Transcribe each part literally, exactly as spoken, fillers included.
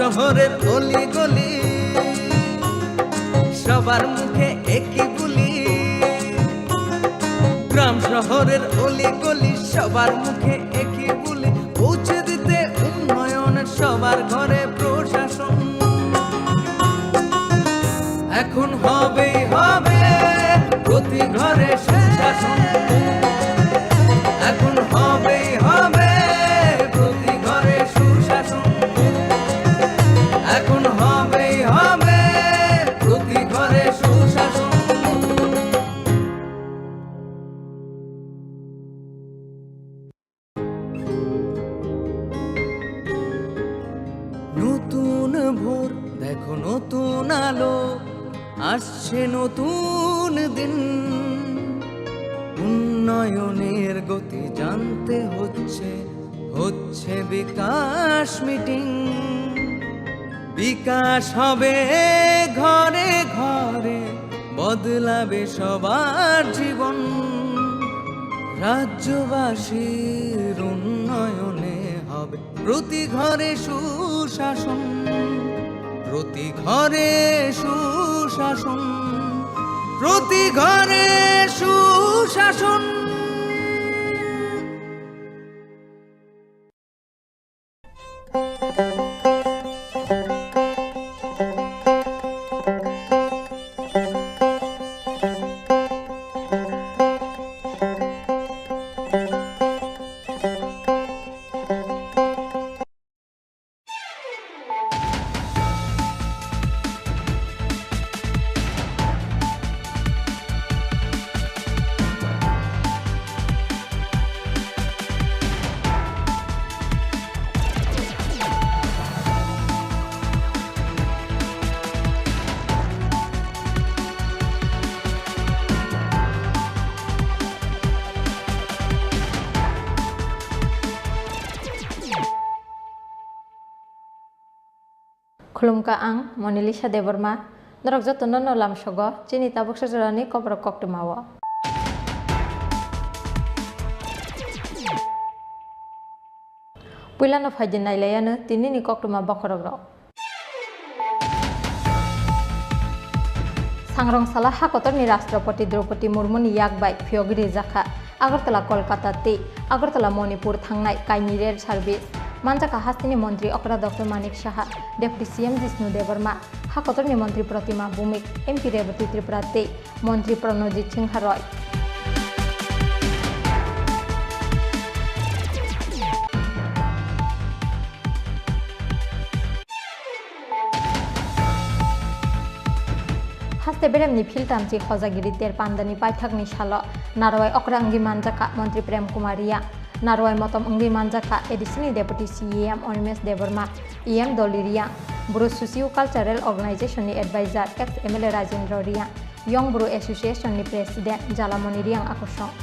শহরের অলি গলি, সবার মুখে একই বুলি। গ্রাম শহরের অলি গলি, সবার মুখে একই বুলি। পৌঁছে দিতে উন্নয়নের সবার ঘরে প্রশাসন। এখন হবেই হবে প্রতি ঘরে সুশাসন। এখন হবেই হবে প্রতি ঘরে সুশাসন। এখন হবেই হবে প্রতি ঘরে সুশাসন। নতুন ভোর, দেখো নতুন আলো, আসছে নতুন দিন। উন্নয়নের গতি জানতে হচ্ছে, হচ্ছে বিকাশ মিটিং। বিকাশ হবে ঘরে ঘরে, বদলাবে সবার জীবন। রাজ্যবাসীর উন্নয়নে হবে প্রতি ঘরে সুশাসন, প্রতি ঘরে সুশাসন, প্রতি ঘরে সুশাসন। Khulumkha, ang Monalisa Debbarma. Norok jotono no lamsogo chini tabuk sajorani koborok koktwmao. Puilano phaidi nailaiano tinini koktwma bokhorokrok. Sangrong sala ha kotorni Rashtrapati Droupadi Murmuni yak bai phiyogwi rijakha Agartala Kolkata tei Agartala Manipur thangnai kainwi rail service. Manjakha hasteni montri okra Doctor Manik Saha, Deputy C M Jishnu Debbarma, ha kotorni montri Pratima Bhowmik, M P Rebati Tripura tei Montri Pranojit Singha Roy. Haste beremni philtamchi hojagiri ter pandani paithakni salo narwai okra wngwi manjakha Montri Prem Kumar Reang. Narwai motom wngwi manjakha A D C ni Deputy C E M Animesh Debbarma, E M Dolly Reang, Bru Socio Cultural Organization ni Advisor ex M L A Rajendra Reang, Young Bru Association ni President Jalamoni Reang Akosong.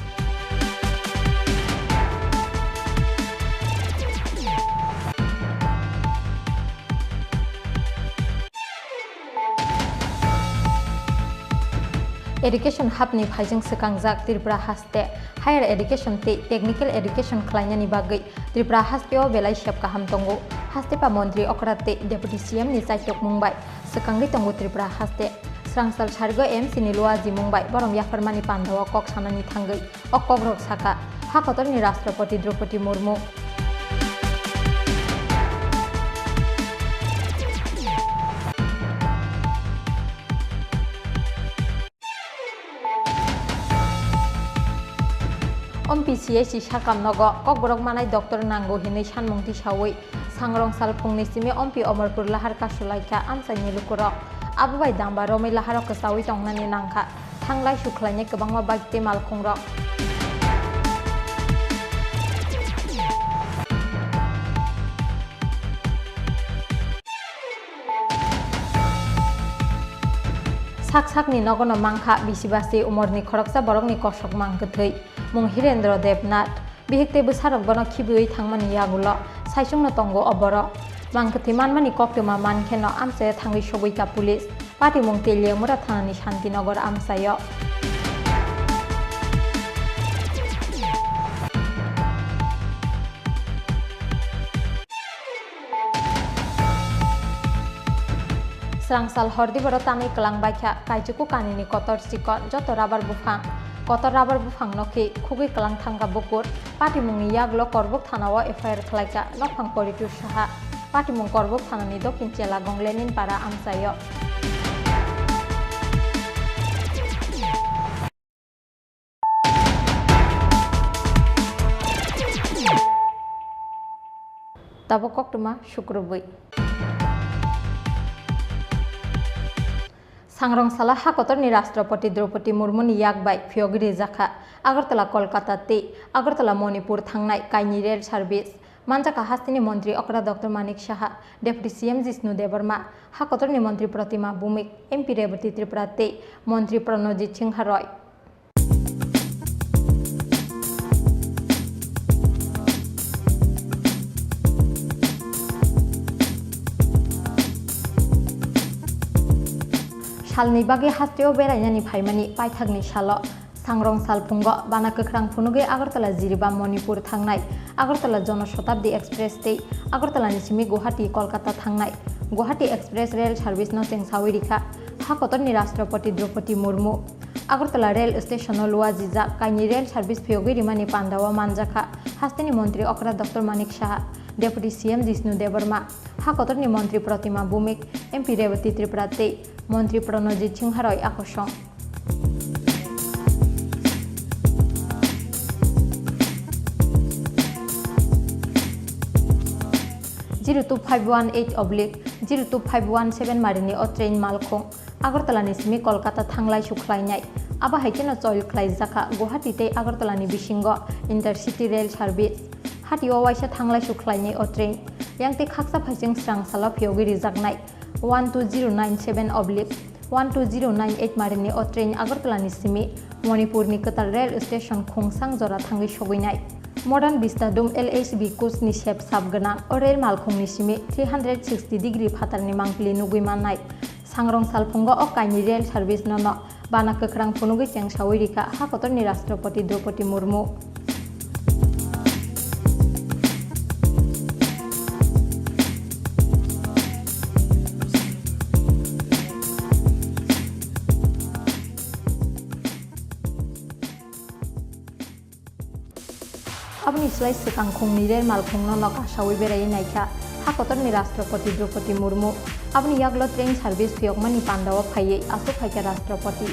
Education hapni phaijwng swkangjak Tripura haste. Higher Education tei Technical Education khlainani bagwi Tripura hasteo belai sep kaham tongo. Haste pa montri okra tei Deputy C M ni chaitokmung bai swkangwi tongo Tripura haste. Swrangsal sarigo M C ni luajimung bai borom yapharmani pandao kok sanani thangwi o kokrok sakha, ha kotorni Rashtrapati Droupadi Murmu. Ompi C H C sakam nogo kokborok manai doctor nango hinwi sanmung tisawi sangrong sal phungni simi Ompi Omorpur lahar kasulaikha amchaini lukurok. Abo bai damba romwi laharo kwchawi tongnani nangkha thanglai sukhlainai kwbangma bike tei malkhungrok. Sak sakni nogono mankha bisi basi umorni khoroksa borokni kosok mang kwthwi, mung Hirendra Debnath. Bihik tei bwsarok bono khibiwi thangmani yagulo saichungno tongo o borok. Mang kwthwi manmani koktwma mankheno amchaio thangwi sogwi ka police. Patimung Teliamura thanani Shantinogor amchaio. Rangsal hor diboro tanwi kwlang baikha, kaichuku kanini kotor chikon, joto rabar buphang. Kotor rabar buphang nokhi khugwi kwlang thangkha bukur, patimungni yaglo Korbuk thanao F I R khlaikha, nokphang Poritur Saha. Patimung Korbuk thanani dokhin Chelagong Lenin Para amchaio. Tabuk koktwma sukrubwi. Sangrong sala ha kotorni Rashtrapati Draupadi Murmuni yak bai phiyogwi rijakha Agartala Kolkata tei Agartala Manipur thangnai kainwi rail service. Manjakha hasteni montri okra Doctor Manik Saha, Deputy C M Jishnu Debbarma, ha kotorni montri Pratima Bhumik, M P Rebati Tripura tei montri Pranojit Singha Roy. Salni bagwi hasteo berainani phaimani paithakni salo Sangrong salphungo bana kwkhrang phunugwi Agartala Jiribam Manipur thangnai Agartala Jonoshatabdi Express tei Agartalani simi Guwahati Kolkata thangnai Guwahati Express rail service no chengsawi rikha ha kotorni Rashtrapati Draupadi Murmu. Agartala rail station o luajijak kainwi rail service phiyogwi rimani pandao manjakha hasteni montri okra Doctor Manik Saha, Deputy C M Jishnu Debbarma, ha kotorni montri Pratima Bhumik, M P Rebati Tripura tei montri Pranojit Singha Roy akosong. Zero two five one eight oblique zero two five one seven marini o train malkhung Agartalani simi Kolkata thanglai sukhlainai. Abo hai kheno choil khlaijakha Guwahati tei Agartalani bisingo intercity rail service. Hatio waisa thanglai sukhlainai o train. Yang tei khaksa phaising srang salo phiyogwi rijaknai one two zero nine seven oblique one two zero nine eight marini o train Agartalani simi Manipurni kwtal rail station Khungsang jora thangwi sogwinai. Modern Vistadum L H B coach ni sep sap gwnang o rail malkhungni simi three hundred sixty degree phatarni mangpili nugwi mannai. Sangrong salphungo o kainwi rail service no no bana kwkhrang phunugwi chengsawi rikha ha kotorni Rashtrapati Draupadi Murmu. Aboni slai swkang khungni rel malkhungno no kasawi beraiwi naikha ha kotorni Rashtrapati Draupadi Murmu. Aboni yaglo train service phiyokmani pandao phaiwi aswk phaikha Rashtrapati.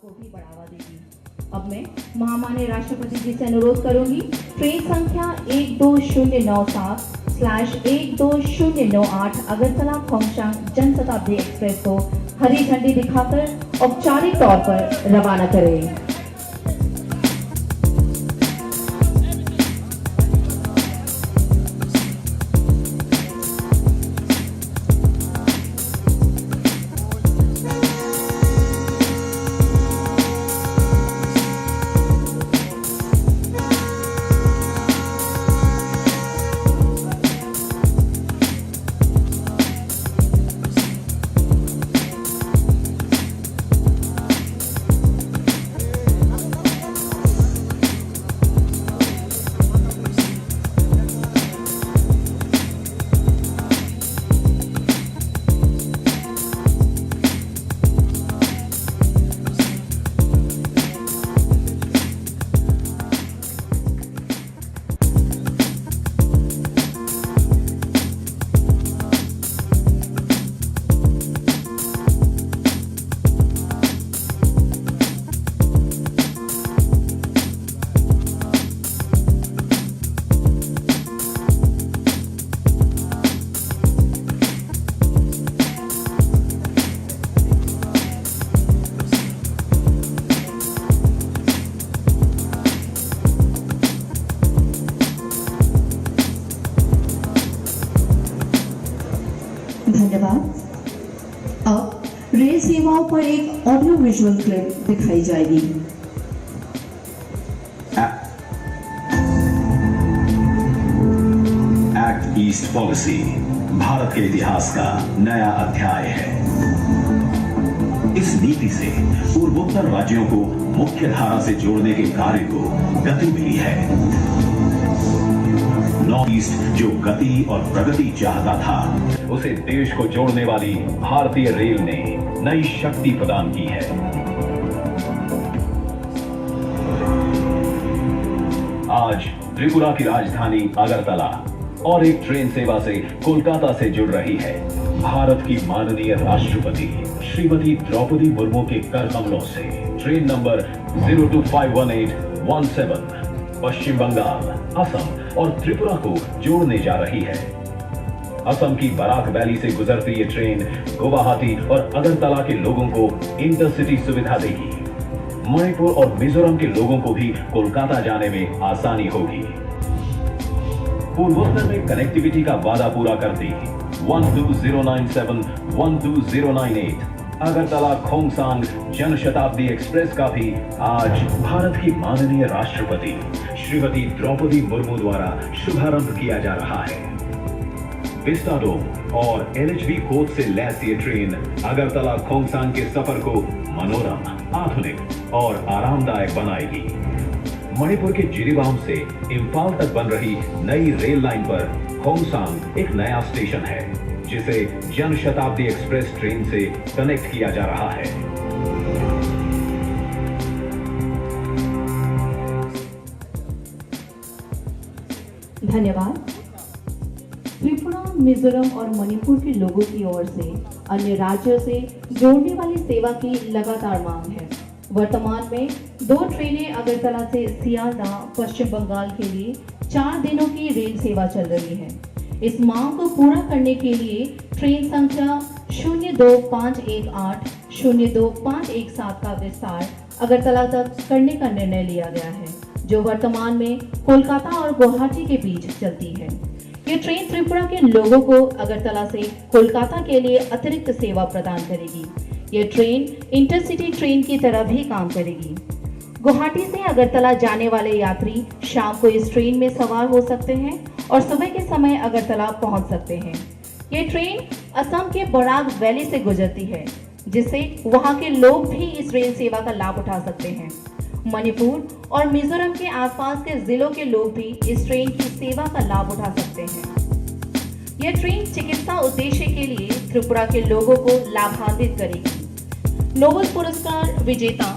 को भी बढ़ावा देगी। अब मैं महामाननीय राष्ट्रपति जी से अनुरोध करूंगी, ट्रेन संख्या एक दो शून्य नौ सात स्लैश एक दो शून्य नौ आठ अगरतला खोंगशांग जनशताब्दी एक्सप्रेस को हरी झंडी दिखाकर औपचारिक तौर पर रवाना करें। अब रेल सेवाओं पर एक ऑडियो विजुअल क्लिप दिखाई जाएगी। एक्ट ईस्ट पॉलिसी भारत के इतिहास का नया अध्याय है। इस नीति से पूर्वोत्तर राज्यों को मुख्य धारा से जोड़ने के कार्य को गति मिली है। नॉर्थ ईस्ट जो गति और प्रगति चाहता था, उसे देश को जोड़ने वाली भारतीय रेल ने नई शक्ति प्रदान की है। आज त्रिपुरा की राजधानी अगरतला और एक ट्रेन सेवा से कोलकाता से जुड़ रही है। भारत की माननीय राष्ट्रपति श्रीमती द्रौपदी मुर्मू के कर कमलों से train number zero two five one eight one seven Paschim Bangal, Assam और त्रिपुरा को जोड़ने जा रही है। असम की बराक वैली से गुजरती ये ट्रेन गुवाहाटी और अगरतला के लोगों को इंटरसिटी सुविधा देगी। मणिपुर और मिजोरम के लोगों को भी कोलकाता जाने में आसानी होगी। पूर्वोत्तर में कनेक्टिविटी का वादा पूरा करती one two zero nine seven, one two zero nine eight Agartala Khongsang Janshatabdi express का भी आज भारत की माननीय राष्ट्रपति श्रीमती द्रौपदी मुर्मू द्वारा शुभारंभ किया जा रहा है। विस्टाडोम और एलएचबी कोच से लैस ये ट्रेन अगरतला खोंगसांग के सफर को मनोरम, आधुनिक और आरामदायक बनाएगी। मणिपुर के जिरीबाम से इम्फाल तक बन रही नई रेल लाइन पर खोंगसांग एक नया स्टेशन है, जिसे जनशताब्दी एक्सप्रेस ट्रेन से कनेक्ट किया जा रहा है। धन्यवाद। त्रिपुरा, मिजोरम और मणिपुर के लोगों की ओर से अन्य राज्यों से जोड़ने वाली सेवा की लगातार मांग है। वर्तमान में दो ट्रेनें अगरतला से सियालदह, पश्चिम बंगाल के लिए चार दिनों की रेल सेवा चल रही है। इस मांग को पूरा करने के लिए ट्रेन संख्या शून्य दो पाँच एक आठ, शून्य दो पाँच एक सात का विस्तार अगरतला तक करने का निर्णय लिया गया है, जो वर्तमान में कोलकाता और गुवाहाटी के बीच चलती है। ये ट्रेन त्रिपुरा के लोगों को अगरतला से कोलकाता के लिए अतिरिक्त सेवा प्रदान करेगी। ये ट्रेन इंटरसिटी ट्रेन की तरह भी काम करेगी। गुवाहाटी से अगरतला जाने वाले यात्री शाम को इस ट्रेन में सवार हो सकते हैं और सुबह के समय अगरतला पहुंच सकते हैं। ये ट्रेन असम के बराक वैली से गुजरती है, जिससे वहां के लोग भी इस रेल सेवा का लाभ उठा सकते हैं। मणिपुर और मिजोरम के आसपास के जिलों के लोग भी इस ट्रेन की सेवा का लाभ उठा सकते हैं। यह ट्रेन चिकित्सा उद्देश्य के लिए त्रिपुरा के लोगों को लाभान्वित करेगी। नोबेल पुरस्कार विजेता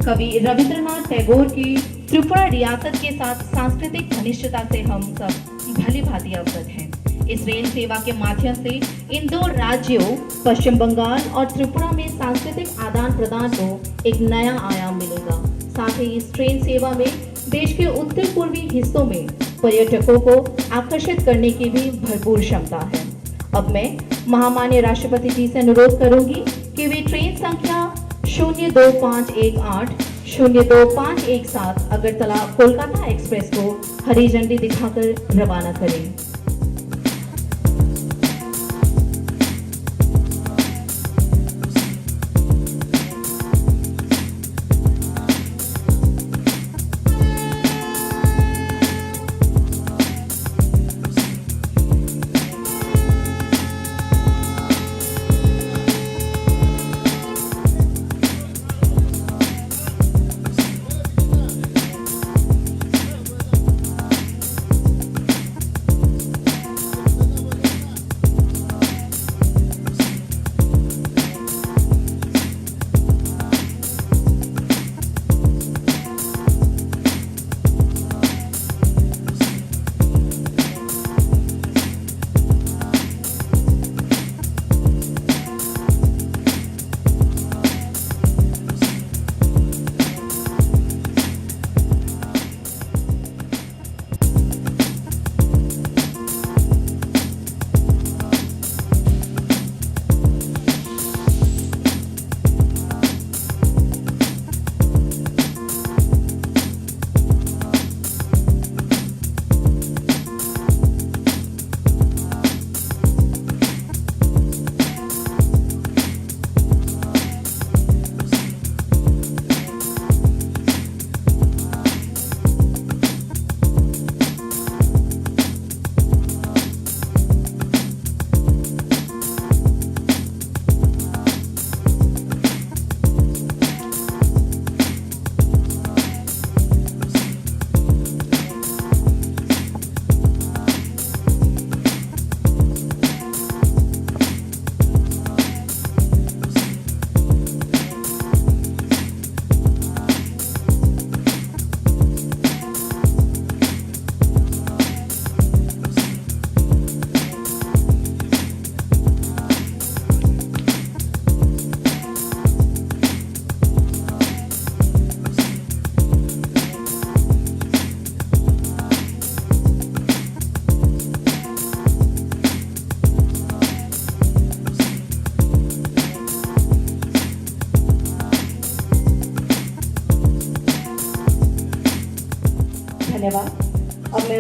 कवि रविंद्रनाथ टैगोर की त्रिपुरा रियासत के साथ सांस्कृतिक घनिष्ठता से हम सब भली भांति अवगत हैं। इस रेल सेवा के माध्यम से इन दो राज्यों पश्चिम बंगाल और त्रिपुरा में सांस्कृतिक आदान प्रदान को एक नया आयाम मिलेगा। साथ ही इस ट्रेन सेवा में देश के उत्तर पूर्वी हिस्सों में पर्यटकों को आकर्षित करने की भी भरपूर क्षमता है। अब मैं महामान्य राष्ट्रपति जी से अनुरोध करूंगी कि वे ट्रेन संख्या शून्य दो पाँच एक आठ, शून्य दो पाँच एक सात अगरतला कोलकाता एक्सप्रेस को हरी झंडी दिखाकर रवाना करें।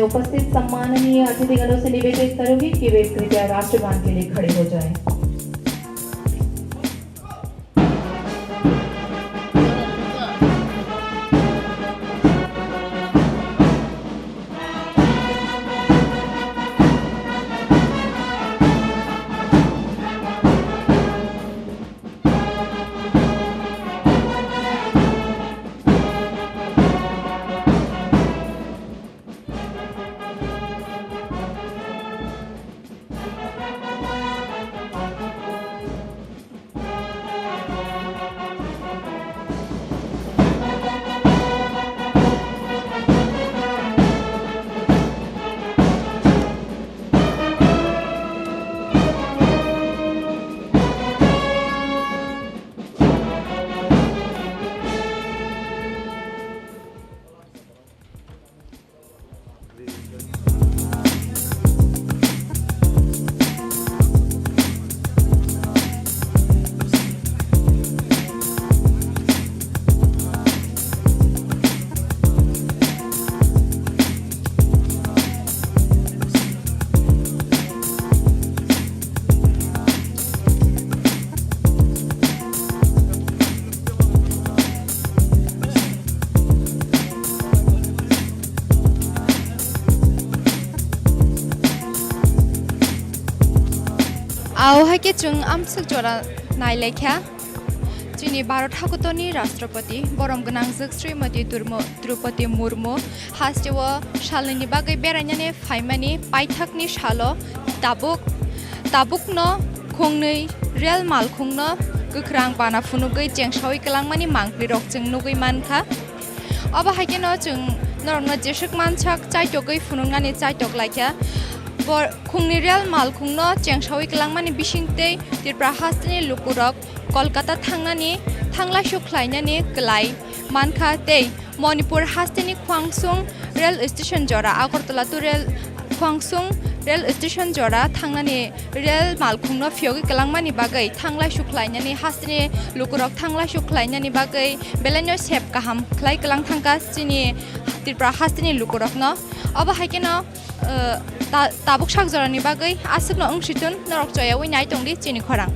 उपस्थित सम्माननीय अतिथिगणों से निवेदन करूंगी कि वे कृपया राष्ट्रगान के लिए खड़े हो जाएं। Ao hai khe chwng amswk jora nai lai kha. Chini Bharat hakotorni Rashtrapati, borom gwnangjwk Srimati Durmo-, Droupadi Murmu, hasteo salnwini bagwi berainani phaimani paithakni salo tabuk, tabukno khungnwi rel malkhungno kwkhrang bana phunugwi chengsaui kwlangmani mangpilirok chwng nugwi mankha. Obo hai kheno chwng norokno jeswk mansak chaitogwi phunuknani chaitok laikha. Bo khungni rel malkhungno chengsaui kwlangmani bisingtwi Tripura hasteni lukurok Kolkata thangnani, thanglaisuk khlainani kwlai mankha tei Manipur hasteni Khwangsung rel station jora Agartala to rel, Khwangsung rel station jora thangnani rel malkhungno phiyogwi kwlangmani bagwi thanglaisuk khlainani hasteni lukurok thanglaisuk khlainani bagwi belaino sep kaham khlai kwlang thangkha chini Tripura hasteni lukurokno. Obo hai kheno, uh, ta-, tabuk sak jorani bagwi aswkno wng sichun norok choyaui nai tongdi chini khorang.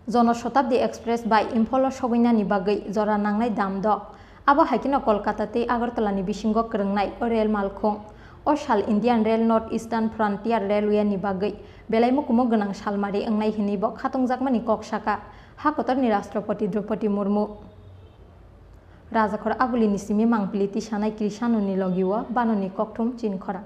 Jono Shatabdi Express bai Imphalo sogwinani bagwi jora nangnai damdok. Abo hai kheno Kolkata tei Agartala ni bisingo kwrwngnai o rel malkhung. O sal Indian Rail North Eastern Frontier Railway ni bagwi belai mukumu gwnang salmari wngnai hinwi bo khatungjakmani kok saka ha kotorni Rashtrapati Droupadi Murmu. Rajakhor Aguli ni simi mangpili tisanai Krishanoni logio banoni kokthum chini khorang.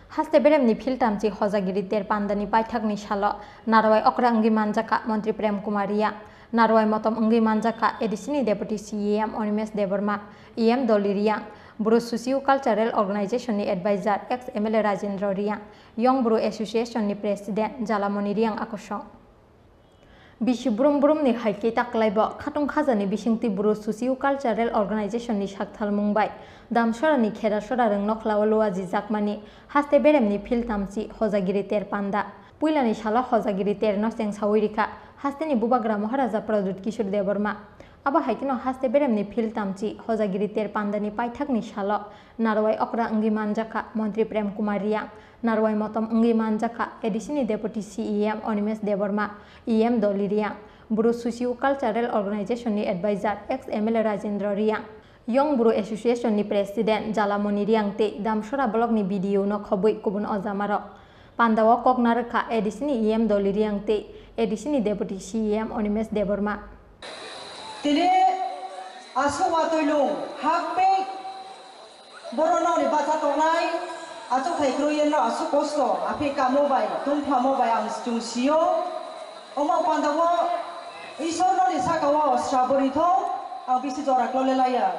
Haste beremni philtamchi Hojagiri ter pandani paithakni salo narwai okra wngwi manjakha Montri Prem Kumar Reang, narwai motom wngwi manjakha A D C ni Deputy C E M Animesh Debbarma, E M Dolly Reang, Bru Socio Cultural Organization ni Advisor ex M L A Rajendra Reang, Young Bru Association ni President Jalamoni Reang akosong. Bisi brum brumni hai khe ta kwlaibo khatung khajani bisingtwi Bru Socio Cultural Organization ni sakthalmung bai Damsora ni Kherasora rwngnokhla o luajijakmani haste beremni philtamchi Hojagiri ter panda. Puilani salo Hojagiri terno chengsaui rikha hasteni bubagra Maharaja Pradyut Kishore Debbarma. Abo hai kheno haste beremni philtamchi Hojagiri ter pandani paithakni salo narwai okra wngwi manjakha Montri Prem Kumar Reang, narwai motom wngwi manjakha A D C ni Deputy C E M Animesh Debbarma, E M Dolly Reang, Bru Socio Cultural Organization ni Advisor ex M L A Rajendra Reang, Young Bru Association ni President Jalamoni Reang tei Damsora Block ni B D O no khobwi kubun ojamarok. Pandao kok narwkha A D C ni E M Dolly Reang tei A D C ni Deputy C E M Animesh Debbarma. Tini aswk watwi lung hak pek borok nokni bacha tongnai, achukthai kwrwi no aswk kosto, aphi kamo bai tungphamo bai ang chwng sio. Omo pandao Isor nokni saka o srabo rithok, ang bisi jora klole laiya.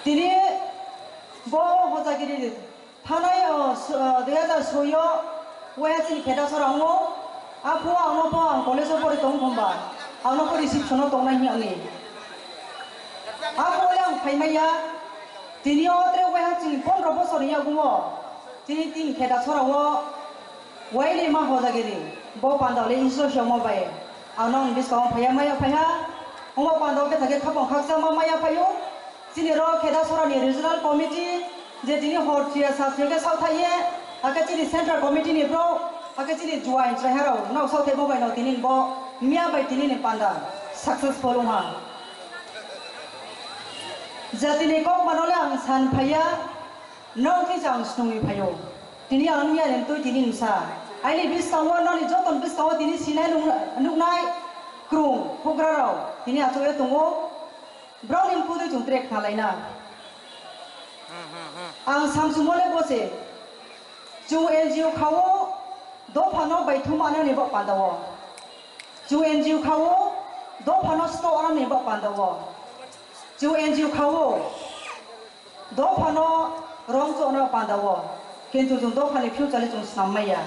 Tini bo Hojagiri thanai, o, s-, o, dui hajar soi o waiha chini Khetasora wngo. A phuo ang no pho ang college o pori tong thumba, ang no pho reception o tongnai hwnwi. A phuo le ang Phaimaya, tini o tre waiha chini pondro bosorni yagumo, tini tin kheda sorao wailima hojagiri, bo pandao le Isor se omo bai, ang nong biskang phaiya maya phaiha, omo pandao khe thake khapang khaksa ma maya phaio, chini ro kheda sorani regional committee, je tini hor chuya sa chuya khe saothaiye, hakhe chini central committee ni bro, hakhe chini juain chwraiharao, nok saothai bo bai no tini bo miya bai tini ni panda successful wngha. Jatini kok manole ang san phaiya, nok thwi ang snungwi phaio. Tini ang miya ni twi tini nsa. Aini biskango noni joton biskango tini sinai nung-, nuknai krung hugra rao tini achuk e tongo. Brao ni mkudui chung trek khna laina. Ang samsung mole bose. Chung N G O khao dopha no bai thum anani bok pandao. Chung N G O khao dopha no sto anani bok pandao. Chung N G O khao dopha no rong cho no pandao. Kintu chung dopha ni future le chung snam maya.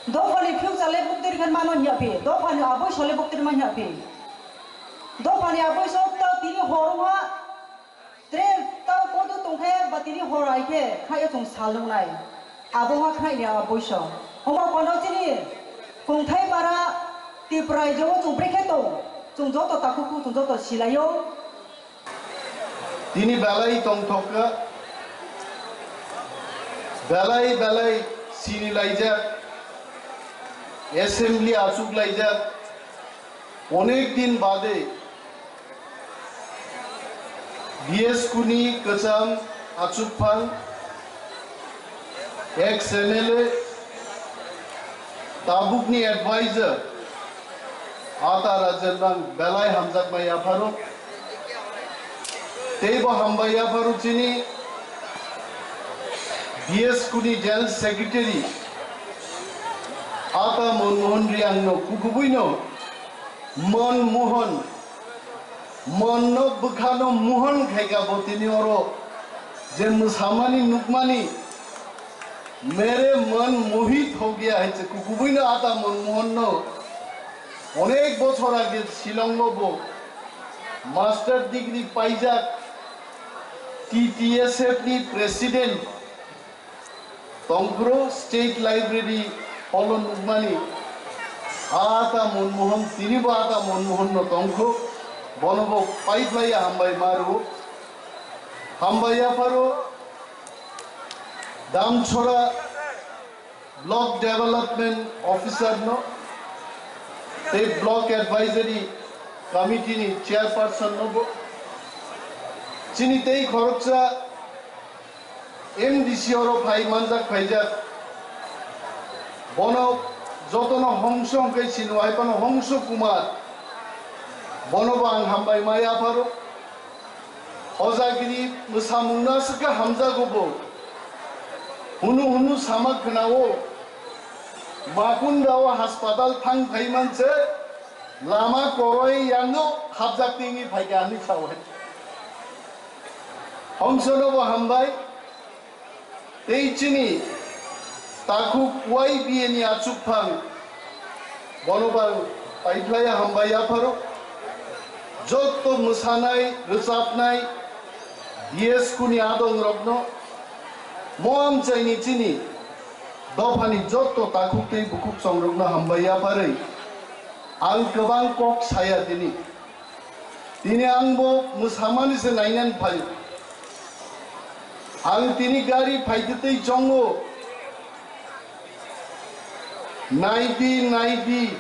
Dopha ni future le buktir khan mano hiya phi. Dopha ni aboi sole buktir ma hiya phi. Dopha ni aboi so ta tini hor ha. Tre tao kodu tongkhe batini hor ai khe khaio chwng sal nuknai. Abo wngkha khnaini a boiso. Omo kono chini kungthai para Tripura raijo o chwng brekhe tong. Chwng joto takhuk chwng joto silaio. Tini belai tongthok kha. Belai belai sini laijak. Assembly achuk laijak. Onek din bade B S Kuni kwcham achukphang, ex M L A, tabukni advisor, Ata Rajenbang belai hamjakma yapharo. Teibo hambai yapharo chini B S Kuni General Secretary, Ata Manmohan Riyangno kukubuino Manmohan, Manno bwkhano Mohan khaika bo tini oro je mwsamani nukmani, mere man mohit ho gaya hai se kukubuino Ata Manmohanno onek bochor age Shillongo bo master degree paijak, T T S F ni president, Tongphuru State Library holo nukmani, Ata Manmohan, tinibo Ata Manmohan no tongkhu, bonobo paiphlaiya hambai maru, hambai yapharo, Damchora Block Development Officer no, tei Block Advisory Committee ni Chairperson no bo, chini tei khoroksa M D C oro phai manjak phaijak, bono jotono hongso hwnkhe sino hai phano Hongso Kumar, bono bo ang hambai ma yapharo. Hojagiri mwsamungno aswk khe hamjago bo. Hunu hunu sama khwnao, Makundao haspatal thang phai manse lama koroi yangno hapjak twi wngwi phaikha hinwi sao hai. Hongsono bo hambai. Tei chini takhuk Y B A ni achukphang, bono bang paiphlaiya hambai yapharo. Jotto mwsanai, rwchapnai, B S Kuni adongrokno, mo amchaini chini dophani jotto takhuk tei bukhuk chongrokno hambai yapharwi ang kwbang kok saya tini. Tini ang bo mwsamani se nainani phaio. Ang tini gari phaitwi twi chongo. Naidi, naidi,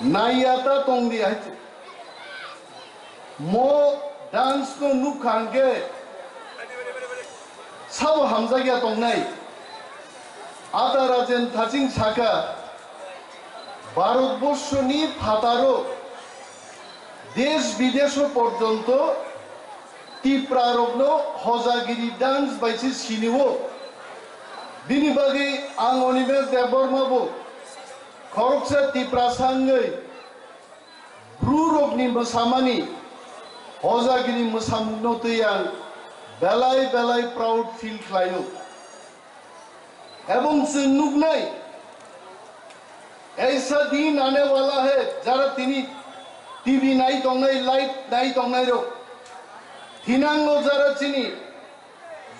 naiya ta tongdi hai se. Mo dance no nukha hwnkhe sabo hamjakya tongnai. Ata Rajen Thaching saka, Bharatborshoni phataro desh bidesho porjonto Tiprarokno hojagiri dance bai se sinio. Bini bagwi ang Animesh Debbarma bo khoroksa Tiprasa wngwi Bru rokni mwsamani hojagini mwsamungno twi ang belai belai proud feel khlaio. Ebong chwng nuknai, aisa din aane wala hai, jara tini T V nai tongnai, live nai tongnai rok, Dinango jara chini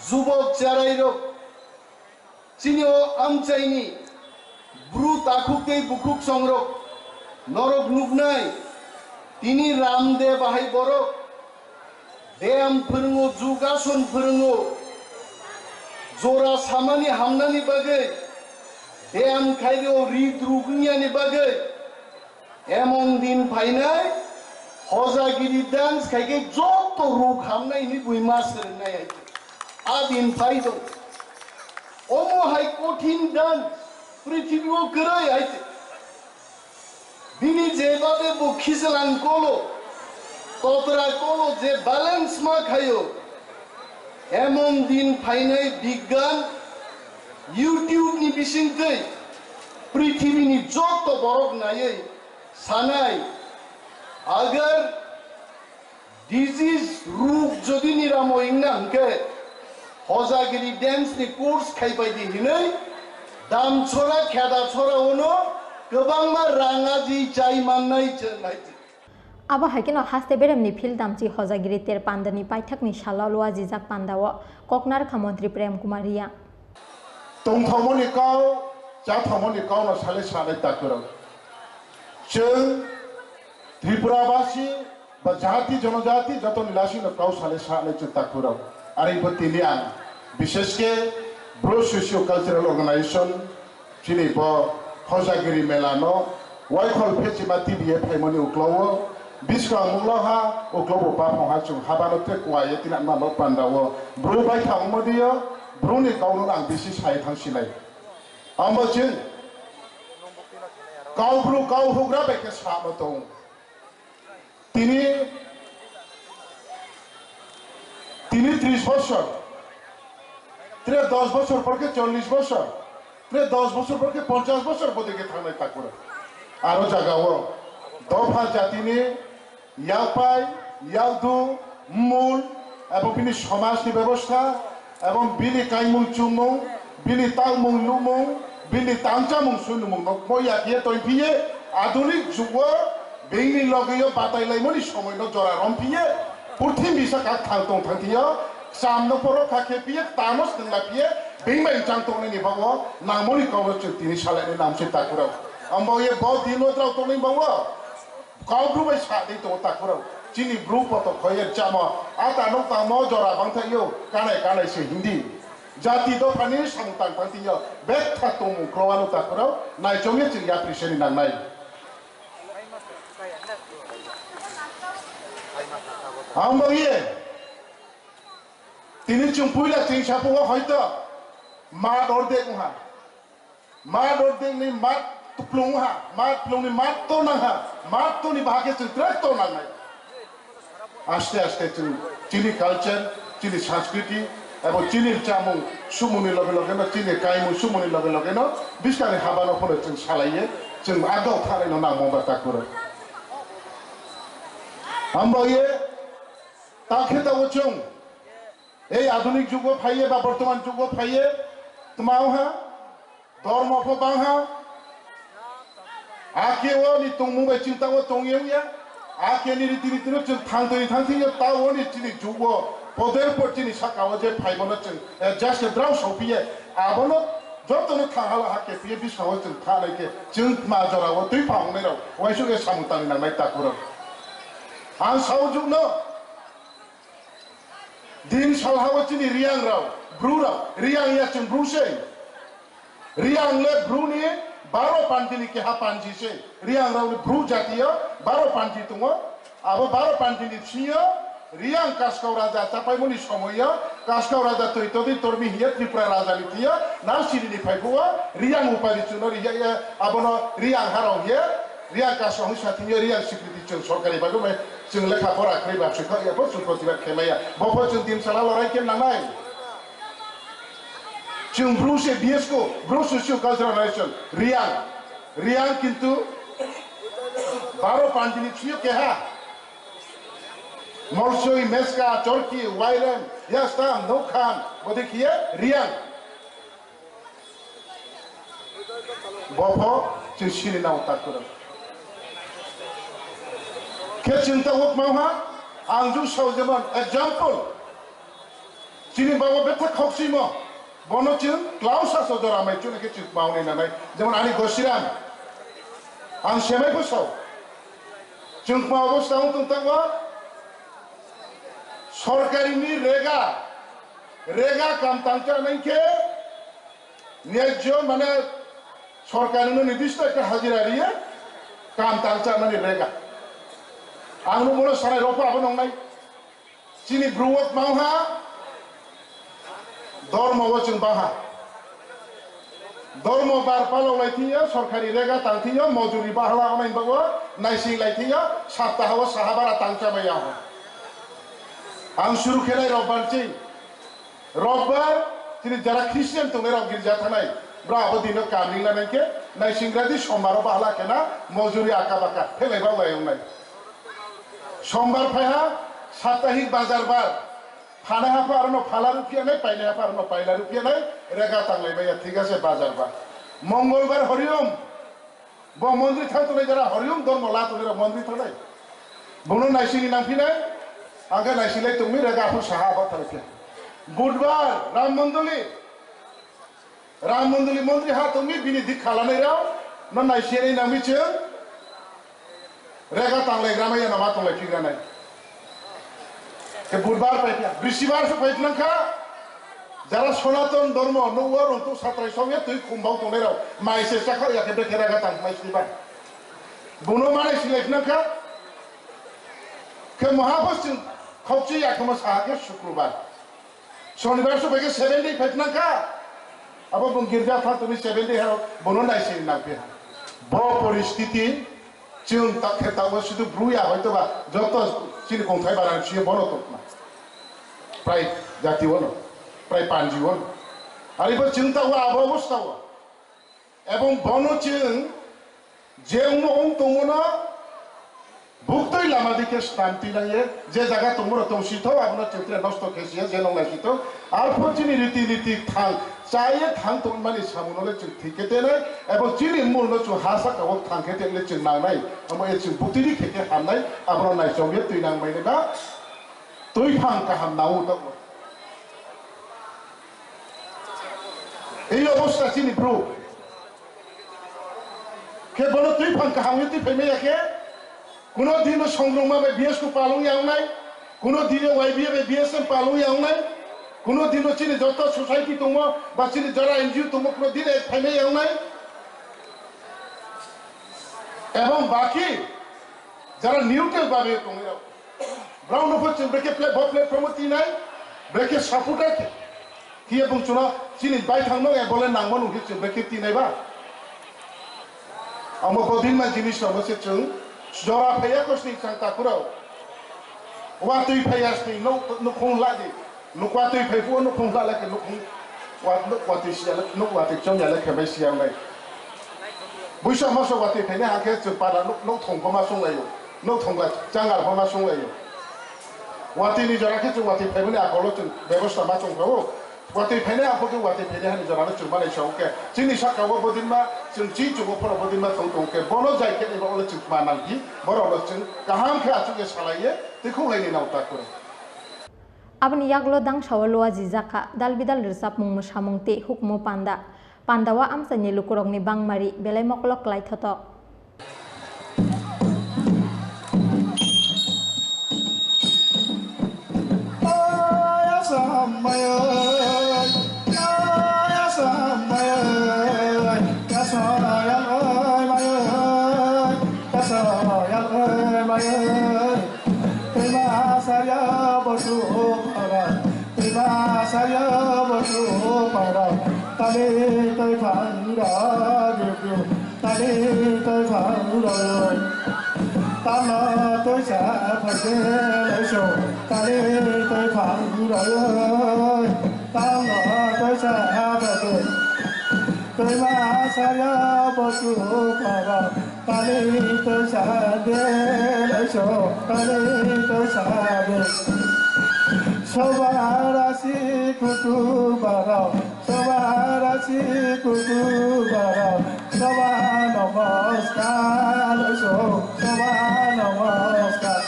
jubok charairok, chini o amchaini bru takhuk tei bukhuk songrok, norok nuknai, tini Ramdev bahai borok, Beyam phwrwngo, jugason phwrwngo, jora samani hamnani bagwi, beyam khairok ri druk wngyani bagwi, emon din phainai, hojagiri dance khaikhe joto ruk hamnai hinwi buima swrwngnai hai. A din phai tong. Omo hai kothin dance prithibi o kwrwi hai. Bini jebade bo khijalang kolo, totra kolo je balance ma khayo, emon din phainai bigyan YouTube ni bisingtwi prithibini joto borok naiwi sanai, agar disease ruk jodi niramo wngna hwnkhe, hojagiri dance ni course khaipai di hinwi dam chora kheda chora uno kwbangma rang aji chai mannai chwng hai. Abo hai kheno haste beremni phil damchi hojagiri ter pandani paithakni salo luajijak pandao koknarkha montri Prem Kumar Reang. Tongthokmani kau, chathamani kau no sale sanai takhurok. Chwng Tripura basi ba jati jonojati jotoni lasino kau sale sanai chwng takhurok. Ari bo tini ang bishesh khe Bru Socio Cultural Organization chini bo hojagiri mela no waikhol phechima T B A phaimani uklo o biskang munglo ha uklo bo baphang ha chwng habano te kuaye tina mama pandao bru bai thang modiyo bruni kau no ang bisi sai thang sinai. Amo chwng kau bru kau hugra bai khe samo tong. Tini, tini tris bosor, tre dos bosor por khe chollis bosor, tre dos bosor por khe ponchas bosor bodike thangnai takhurok. Aro jagao dopha jatini yakpai, yakdu, mul, abo bini somajni bebosta, Ebong bini kaimung chumung, bini tangmung numung, bini tangchamung sunumung no moya khe toiphiye, adunik jugo bini logio batailaimani somoino jora romphiye, purthimbi saka thang tong thangthiyo, chamno poro kha khe phiye, tamo swnglaphiye, bini bai chang tongnani bago nangmoni kokno chwng tini salaini namsi takhurok. Ambo ye bo dino drao tongni bago. Kok bru bai sa di tongo takhurok. Chini bru kotor khoye chamo. Ata nuk tangmo jora bangthaio. Kanai kanai se hindi. Jati dophani samung tang tang tino. Betha tongmung kroano takhurok. Naichomye chini yapri seni nangnai. Ang bagiye. Tini chwng puila chwng sapungo hoito. Ma dor de kuha. Mat ordekni mat tuplung ha, mat plungni mat to nang ha, mat toni bahage chwng trak to nangnai. Aste aste chwng chini culture, chini sanskriti, ebo chini chamung sumungni loge loge no, chini kaimung sumungni loge loge no, biskani habano phano chwng salaiye, chwng agao thanai no nangmo ba takhurok. Ambo ye, takhe tabo chwng, ei adunik jugo phaiye ba bortoman jugo phaiye, tmao ha, Dormo pho bang ha. Ake o ni tongmung bai chwng ta o tong ya ya. Ake ni riti riti no chwng thang twi thang thwi ya ta o ni chini jugo. Poder por chini saka o je phai bono chwng, eh, just drao sophiye. Abono joto no thang hala ha kephiye biskango chwng thanai khe chwng ma jora o twi phang nai rok. Waisuk e samung tang nang nai takhurok. Ang saujwk no. Din salhao chini Riang rao, Bru rao, Riang ya chwng Bru se. Riang le Bru ni baro panti ni keha panji se. Riang rao ni Bru jati yo baro panti tongo. Abo baro panti ni bisingo Riang Kaskau Raja chapaimoni somoyo Kaskau Raja twi todi tormi hiye Tripura Raja ni thiyo Narsiri ni phaiphuo Riang upadi chwngno riya abono Riang harao hiye Riang Kaskau hwnwi sathingyo Riang sikriti chwng sorkari bagwi bai Chwng lekha pora khlai ba swkha ya, bo chwng protibad khe maya. Bo pho chwng din sala lorai khe nangnai. Chwng Bru se B S ko, Bru Socio Cultural Organization, Riang. Riang kintu baro panti ni thwiyo keha. Molsoi, Meska, Chorki, Wairem, Yastam, Nokhan, bodi khiye Riang. Bo pho chwng sini nao takhurok. Khe chwng ta wok mau ha? Ang jung sao jemon example, chini baba betha khokchimo, bono chwng klaus aso jora mai chwng khe chwng mauni nanai, jemon ani Gosiram, ang semai bo sao, chwng ma obosta wng tong tango, sorkari ni rega, rega kam tang cha nai khe, nyajyo mane sorkari no nidisto ekta hajira riye, kam tang cha mani rega, ang no bono sanai ropa abo nong nai. Chini bru o tmang ha, dormo o chwng bang ha. Dormo bar palok lai thing yo, sorkari rega tang thing yo, mojuri bahla onai bago naising lai thing yo, saptaha o saha bara tang cha bai ya ho. Ang suru khe nai Robbar ching. Robbar chini jara Christian tongnai rok girja thanai, bra abo dino kam ring lanai khe naising gra di, Sombar o bahla khe na mojuri aka baka phelai ba lai ongnai. Sombar phai ha, saptahik bazar bar. Phanai hapha arono phala ruphiya nai, painai hapha arono paila ruphiya nai, rega tanglai maya, thik ase, bazar ba. Mongolbar horiom, bo mondri thang tongnai jara horiom dormo la tongnai rok mondri thangnai. Bono naisingni nangphinai, angkhe naising lai tongmi rega aphuru saha abo thalai phiya. Budbar, Ram Mondoli, Ram Mondoli mondri ha tongmi bini dik khalanai rao, no naisingni nangmi chwng. Rega tanglai gra maya nama tonglai phik ranai. Ke budbar pai phiya, bisibar se pai phlang kha. Jara Sonaton Dormo, no wa rong tu satrai song ya tui kumbau tonglai rao. Mai se chakha ya ke bekhe rega tang mai sini ba. Bono manai silai phlang kha. Ke Mahabos ching khokchi ya khama sa ke Sukrubar. Sonibar se pai ke seven day pai phlang kha. Abo bung girja thang tumi seven day haro bono naising nang phiya. Bo poristiti Chwng tak khe tabuk sudu bru ya hoito ba joto chini kongthai barang siyo bono tongma. Prai jati ono, prai panji ono. Aribo chwng tabuk abo obostha o. Ebong bono chwng je ungno ung tongo no buktwi lama dikhe stam tinang ye je jaga tongmo rok tong sithok abono chwng tre nosto khe siya je nong lai sithok. Arphuh chini riti niti thang, cha ye thang tongmani samungno le chwng thik khe tenai, ebo chini mul no chwng ha saka o thang khe tenle chwng nangnai, omo ye chwng butini khe khe hamnai, abono naichom ye twi nang mai nai ba twi phang kaham nang o tongo. Ei obostha chini bru. Khe bono twi phang kaham wi twi phaimaya khe, kuno dino songrongma bai B S K palung ya wngnai, kuno dino Y B A bai B S M palung ya wngnai, kuno dino chini joto society tongmo ba chini jora N G O tongmo kuno dino phaimaya wngnai. Ebong baki jara neutral babe tongnai rok, borok no pho chwng brekhe pla-, bo platform o tinai, brekhe supporter khe. Khe bung chwngno chini baithang no ebole nangma nung khe chwng brekhe tinai ba. Amo bodin ma jinis no se chwng jora phaiya ko sini chang takurao. Watwi phaiya sini no, no khong la di. Nukwa twi phai phuo nukhung hla lai khe nukhung wa-, nuk watwi siya lai, nuk watwi chongya lai khe bai siya lai. Buisa moso watwi phainai hang khe chwng pada nuk, nuk thong phoma sung laio. Nuk thong lai changal phoma sung laio. Watwi ni jora khe chwng watwi phaimani akolo chwng bebosta ma chong phao. Watwi phainai aphuru watwi phainai hani jora no chwng malai sao khe. Chini saka o bodin ma chwng chi chungo phoro bodin ma thong tong khe. Bono jai khe ni ba olo chwng ma nang phi. Borok no chwng kaham khe achuk ye salai ye twi khung lai ni nang ta khe. Aboni yagulo dangsao luajijak kha dal bidal rwchapmung, mwsamung tei hukumu panda. Pandao amchaini lukurokni bangmari belai mokolo klai thotok. Twima sarya bosu para, twima sarya bosu para, tali toi phang ra ryu ryu, tali toi phang ra ryu. Tamo toi sa phai de lai so, tali toi phang ra ryu. Tamo toi sa phai de. Twima sarya bosu para, Kali to sade, so kali to sade. Soba rasi kutu barao, soba rasi kutu barao, soba namaskar, so soba namaskar.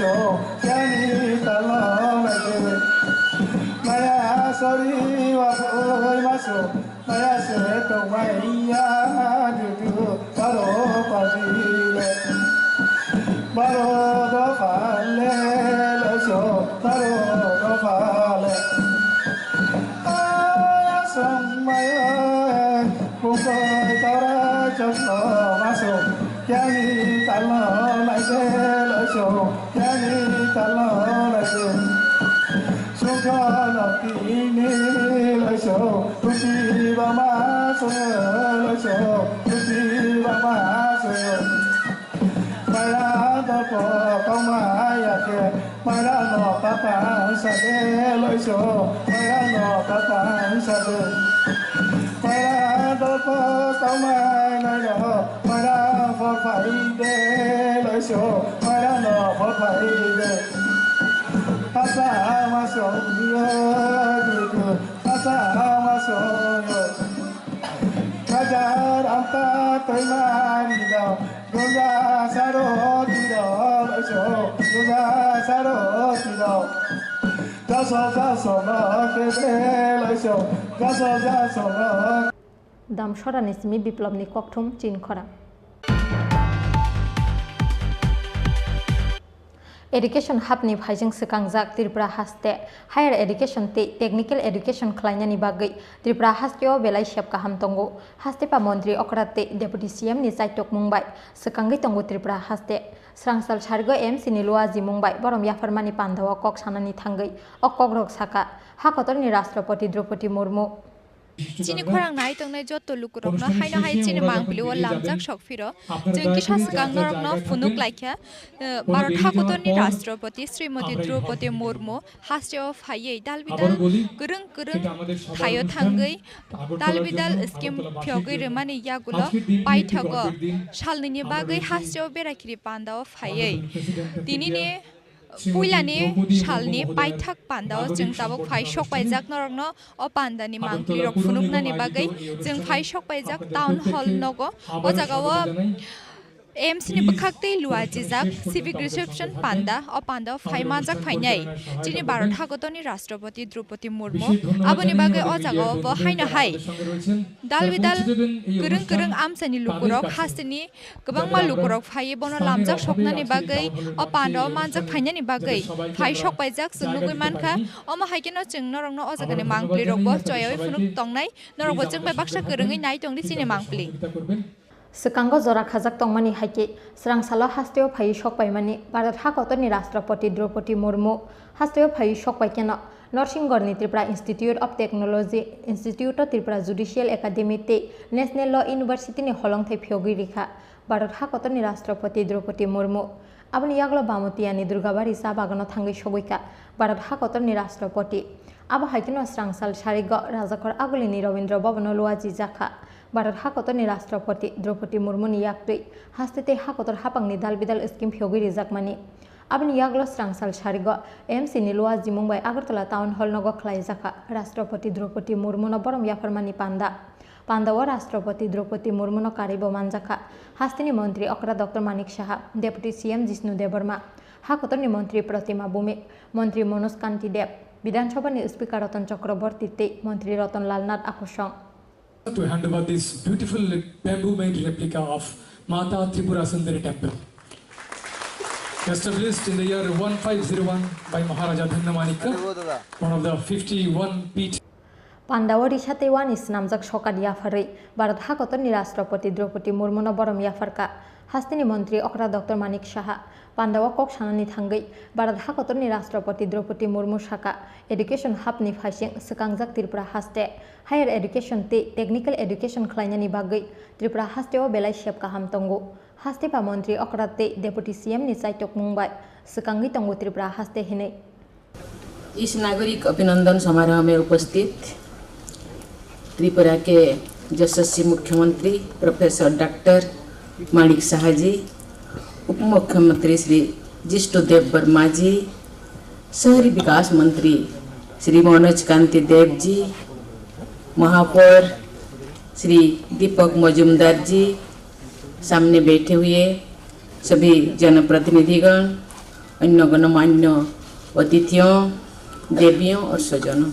Yani talo naide. Maya sori wa oi maso. Maya se to maya dudu. Baro pajile. Baro do pale lo so. Baro do pale. Aya samaya. Bukoi tara chosno maso. Yani talo naide lo so. Yani talo laise. Sukha lati ni laise. Tuti bama so laise. Tuti bama so. Mara dopo koma yake. Mara no papa sade laise. Mara no papa sade. Mara dopo koma nairo. Mara for five day laise. Mara no for five day. Asa ama so yo dudu. Asa ama so yo. Hajar amta toimani dao. Gunda saro tiro laise. Gunda saro tiro. Jaso jaso no kebe laise. Jaso jaso no. Damsorani simi Biplobni kokthum chinkhorang. Education hapni phaijwng swkangjak Tripura haste higher education tei technical education khlainani bagwi Tripura hasteo belai sep kaham tongo. Haste pa montri okra tei Deputy C M ni chaitok mung bai swkangwi tongo Tripura haste. Srangsal sarigo M C ni luaji mung bai borom yapharmani pandao kok sanani thangwi o kokrok saka, ha kotorni Rashtrapati Draupadi Murmu. Chini khorang nai tongnai joto lukurokno haino hai chini mangpili o lamjak sok phiro. Chwng kisa swkang norokno phunuk laikha, eh, Bharat hakotorni Rashtrapati Srimati Draupadi Murmu hasteo phaiwi dalbidal kwrwng kwrwng thaio thangwi dalbidal scheme phiyogwi rwmani yagulo paithago salnwini bagwi hasteo berakhiri pandao phaiwi tinini puilani salni paithak pandao chwng tabuk phai sokpaijak norokno o pandani mangpilirok phunuknani bagwi chwng phai sokpaijak town hall nogo. O jagao M C ni bwkhak tei luachijak civic reception panda, o pandao phai manjak phainai chini Bharat hakotorni Rashtrapati Draupadi Murmu. Aboni bagwi o jagao bo haino hai dalbidal kwrwng kwrwng amchaini lukurok hasteni kwbangma lukurok phaiwi bono lamjak soknani bagwi, o pandao manjak phainani bagwi phai sokpaijak chwng nugwi mankha. Omo hai kheno chwng norokno o jagani mangpilirokbo choyawi phunuk tongnai, norokbo chwng bai baksa kwrwngwi nai tongdi chini mangpili. Swkango jora khajak tongmani hai khe, swrangsalo hasteo phaiwi sokpaimani Bharat hakotorni Rashtrapati Draupadi Murmu hasteo phaiwi sokpai kheno, Norsingorni Tripura Institute of Technology, Institute of Tripura Judicial Academy tei National Law University ni holongthai phiyogwi rikha Bharat hakotorni Rashtrapati Draupadi Murmu. Aboni yagulo Bamotiyani Durgabari cha bagano thangwi sogwikha Bharat hakotorni Rashtrapati. Abo hai kheno swrangsal sarigo Rajakhor Agulini Rabindra Bhavan o luajijakha Bharat hakotorni Rashtrapati Draupadi Murmuni yaktwi haste tei hakotor haphangni dalbidal scheme phiyogwi rijakmani. Aboni yagulo swrangsal sarigo M C ni luajimung bai Agartala Town Hall nogo khlaijakha Rashtrapati Draupadi Murmuno borom yapharmani panda. Pandao Rashtrapati Draupadi Murmuno karwibo manjakha hasteni montri okra Doctor Manik Saha, Deputy C M Jishnu Debbarma, hakotorni montri Pratima Bhumik, montri Manoj Kanti Deb, Bidhan Sabhani Speaker Ratan Chakraborty tei montri Ratan Lal Nath Akosong. To hand over this beautiful bamboo-made replica of Mata Tripura Sundari Temple, established in the year one five zero one by Maharaja Dhanna Manikya, one of the fifty-one peeth. Pandao risa tei wani swnamjak sokat yapharwi Bharat hakotorni Rashtrapati Draupadi Murmuno borom yapharkha hasteni montri okra Doctor Manik Saha. Pandao kok sanani thangwi Bharat hakotorni Rashtrapati Draupadi Murmu sakha, education hapni phaising swkangjak Tripura haste higher education tei technical education khlainani bagwi Tripura hasteo belai sep kaham tongo. Haste ba montri okra tei Deputy C M ni chaitok mung bai swkangwi tongo Tripura haste hinwi. इस नागरिक अभिनंदन समारोह में उपस्थित त्रिपुरा के यशस्वी मुख्यमंत्री professor doctor माणिक साहा जी, उप मुख्यमंत्री श्री जिष्णु देव वर्मा जी, शहरी विकास मंत्री श्री मनोज कांति देव जी, महापौर श्री दीपक मजूमदार जी, सामने बैठे हुए सभी जनप्रतिनिधिगण, অন্য গণ্যমান্য অতিথিও, দেবীও ও স্বজনও,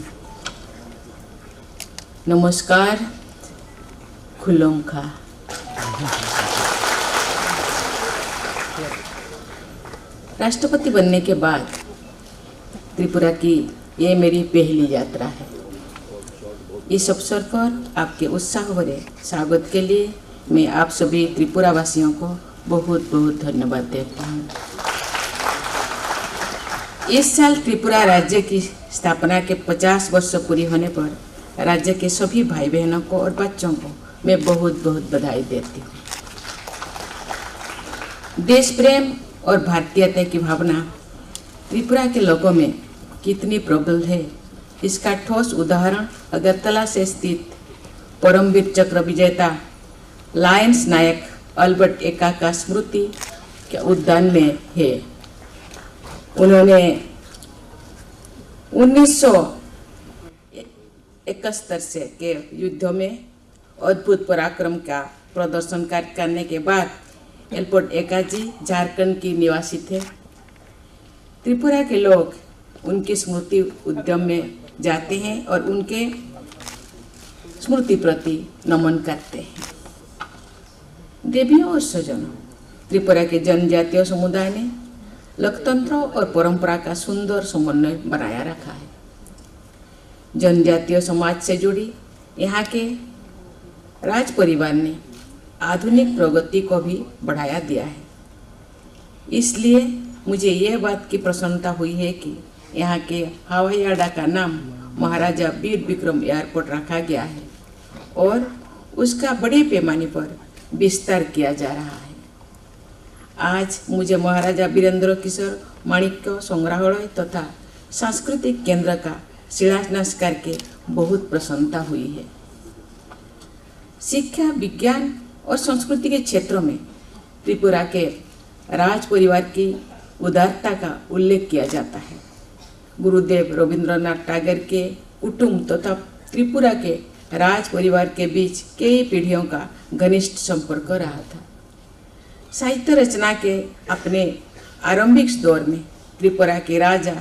নমস্কার, খুলুমখা। राष्ट्रपति बनने के बाद त्रिपुरा की ये मेरी पहली यात्रा है। इस अवसर पर आपके उत्साह भरे स्वागत के लिए मैं आप सभी त्रिपुरा वासियों को बहुत बहुत धन्यवाद देता हूँ। इस साल त्रिपुरा राज्य की स्थापना के पचास वर्ष पूरी होने पर राज्य के सभी भाई बहनों को और बच्चों को मैं बहुत बहुत बधाई देती हूँ। देश प्रेम और भारतीयता की भावना त्रिपुरा के लोगों में कितनी प्रबल है, इसका ठोस उदाहरण अगरतला से स्थित परमवीर चक्र विजेता लायंस नायक अल्बर्ट एका का स्मृति के उद्यान में है। उन्होंने उन्नीस सौ इकहत्तर से के युद्ध में अद्भुत पराक्रम का प्रदर्शन कर, करने के बाद अल्बर्ट एका जी झारखंड के निवासी थे। त्रिपुरा के लोग उनकी स्मृति उद्यान में जाते हैं और उनके स्मृति प्रति नमन करते हैं। देवियों और स्वजनों, त्रिपुरा के जनजातीय समुदाय ने लोकतंत्र और परंपरा का सुंदर समन्वय बनाया रखा है। जनजातीय समाज से जुड़ी यहाँ के राज परिवार ने आधुनिक प्रगति को भी बढ़ाया दिया है। इसलिए मुझे यह बात की प्रसन्नता हुई है कि यहाँ के हवाई अड्डा का नाम महाराजा वीर विक्रम एयरपोर्ट रखा गया है और उसका बड़े पैमाने पर विस्तार किया जा रहा है। आज मुझे महाराजा वीरेंद्र किशोर माणिक्य संग्रहालय तथा सांस्कृतिक केंद्र का शिलान्यास करके बहुत प्रसन्नता हुई है। शिक्षा, विज्ञान और संस्कृति के क्षेत्रों में त्रिपुरा के राज परिवार की उदारता का उल्लेख किया जाता है। गुरुदेव रविंद्रनाथ टैगोर के कुटुंब तथा त्रिपुरा के राज परिवार के बीच कई पीढ़ियों का घनिष्ठ संपर्क रहा था। साहित्य रचना के अपने आरंभिक दौर में त्रिपुरा के राजा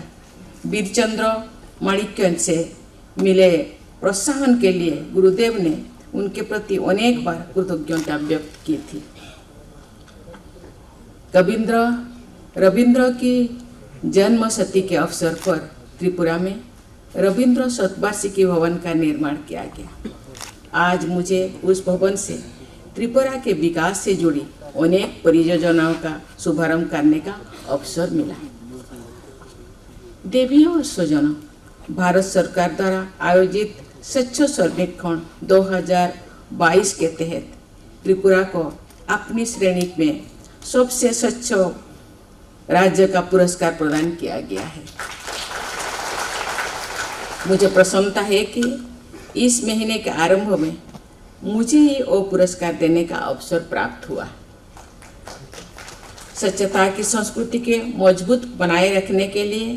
वीरचंद्र माणिक्यन से मिले प्रोत्साहन के लिए गुरुदेव ने उनके प्रति अनेक बार कृतज्ञता व्यक्त की थी। कविंद्र रविंद्र की जन्म शती के अवसर पर त्रिपुरा में रविंद्र शतवार्षिकी भवन का निर्माण किया गया। आज मुझे उस भवन से त्रिपुरा के विकास से जुड़ी अनेक परियोजनाओं का शुभारंभ करने का अवसर मिला। देवियों और स्वजनों, भारत सरकार द्वारा आयोजित स्वच्छ सर्वेक्षण दो हज़ार बाईस के तहत त्रिपुरा को अपनी श्रेणी में सबसे स्वच्छ राज्य का पुरस्कार प्रदान किया गया है। मुझे प्रसन्नता है कि इस महीने के आरंभ में मुझे ही वो पुरस्कार देने का अवसर प्राप्त हुआ। स्वच्छता की संस्कृति के मजबूत बनाए रखने के लिए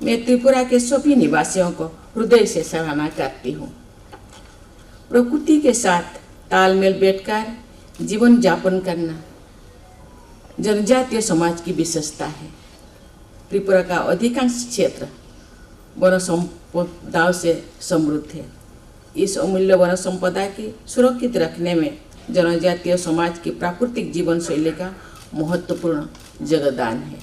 मैं त्रिपुरा के सभी निवासियों को हृदय से सराहना करती हूँ। प्रकृति के साथ तालमेल बैठकर जीवन यापन करना जनजातीय समाज की विशेषता है। त्रिपुरा का अधिकांश क्षेत्र वन संपदाओं से समृद्ध है। इस अमूल्य वन संपदा की सुरक्षित रखने में जनजातीय समाज की प्राकृतिक जीवन शैली का महत्वपूर्ण योगदान है।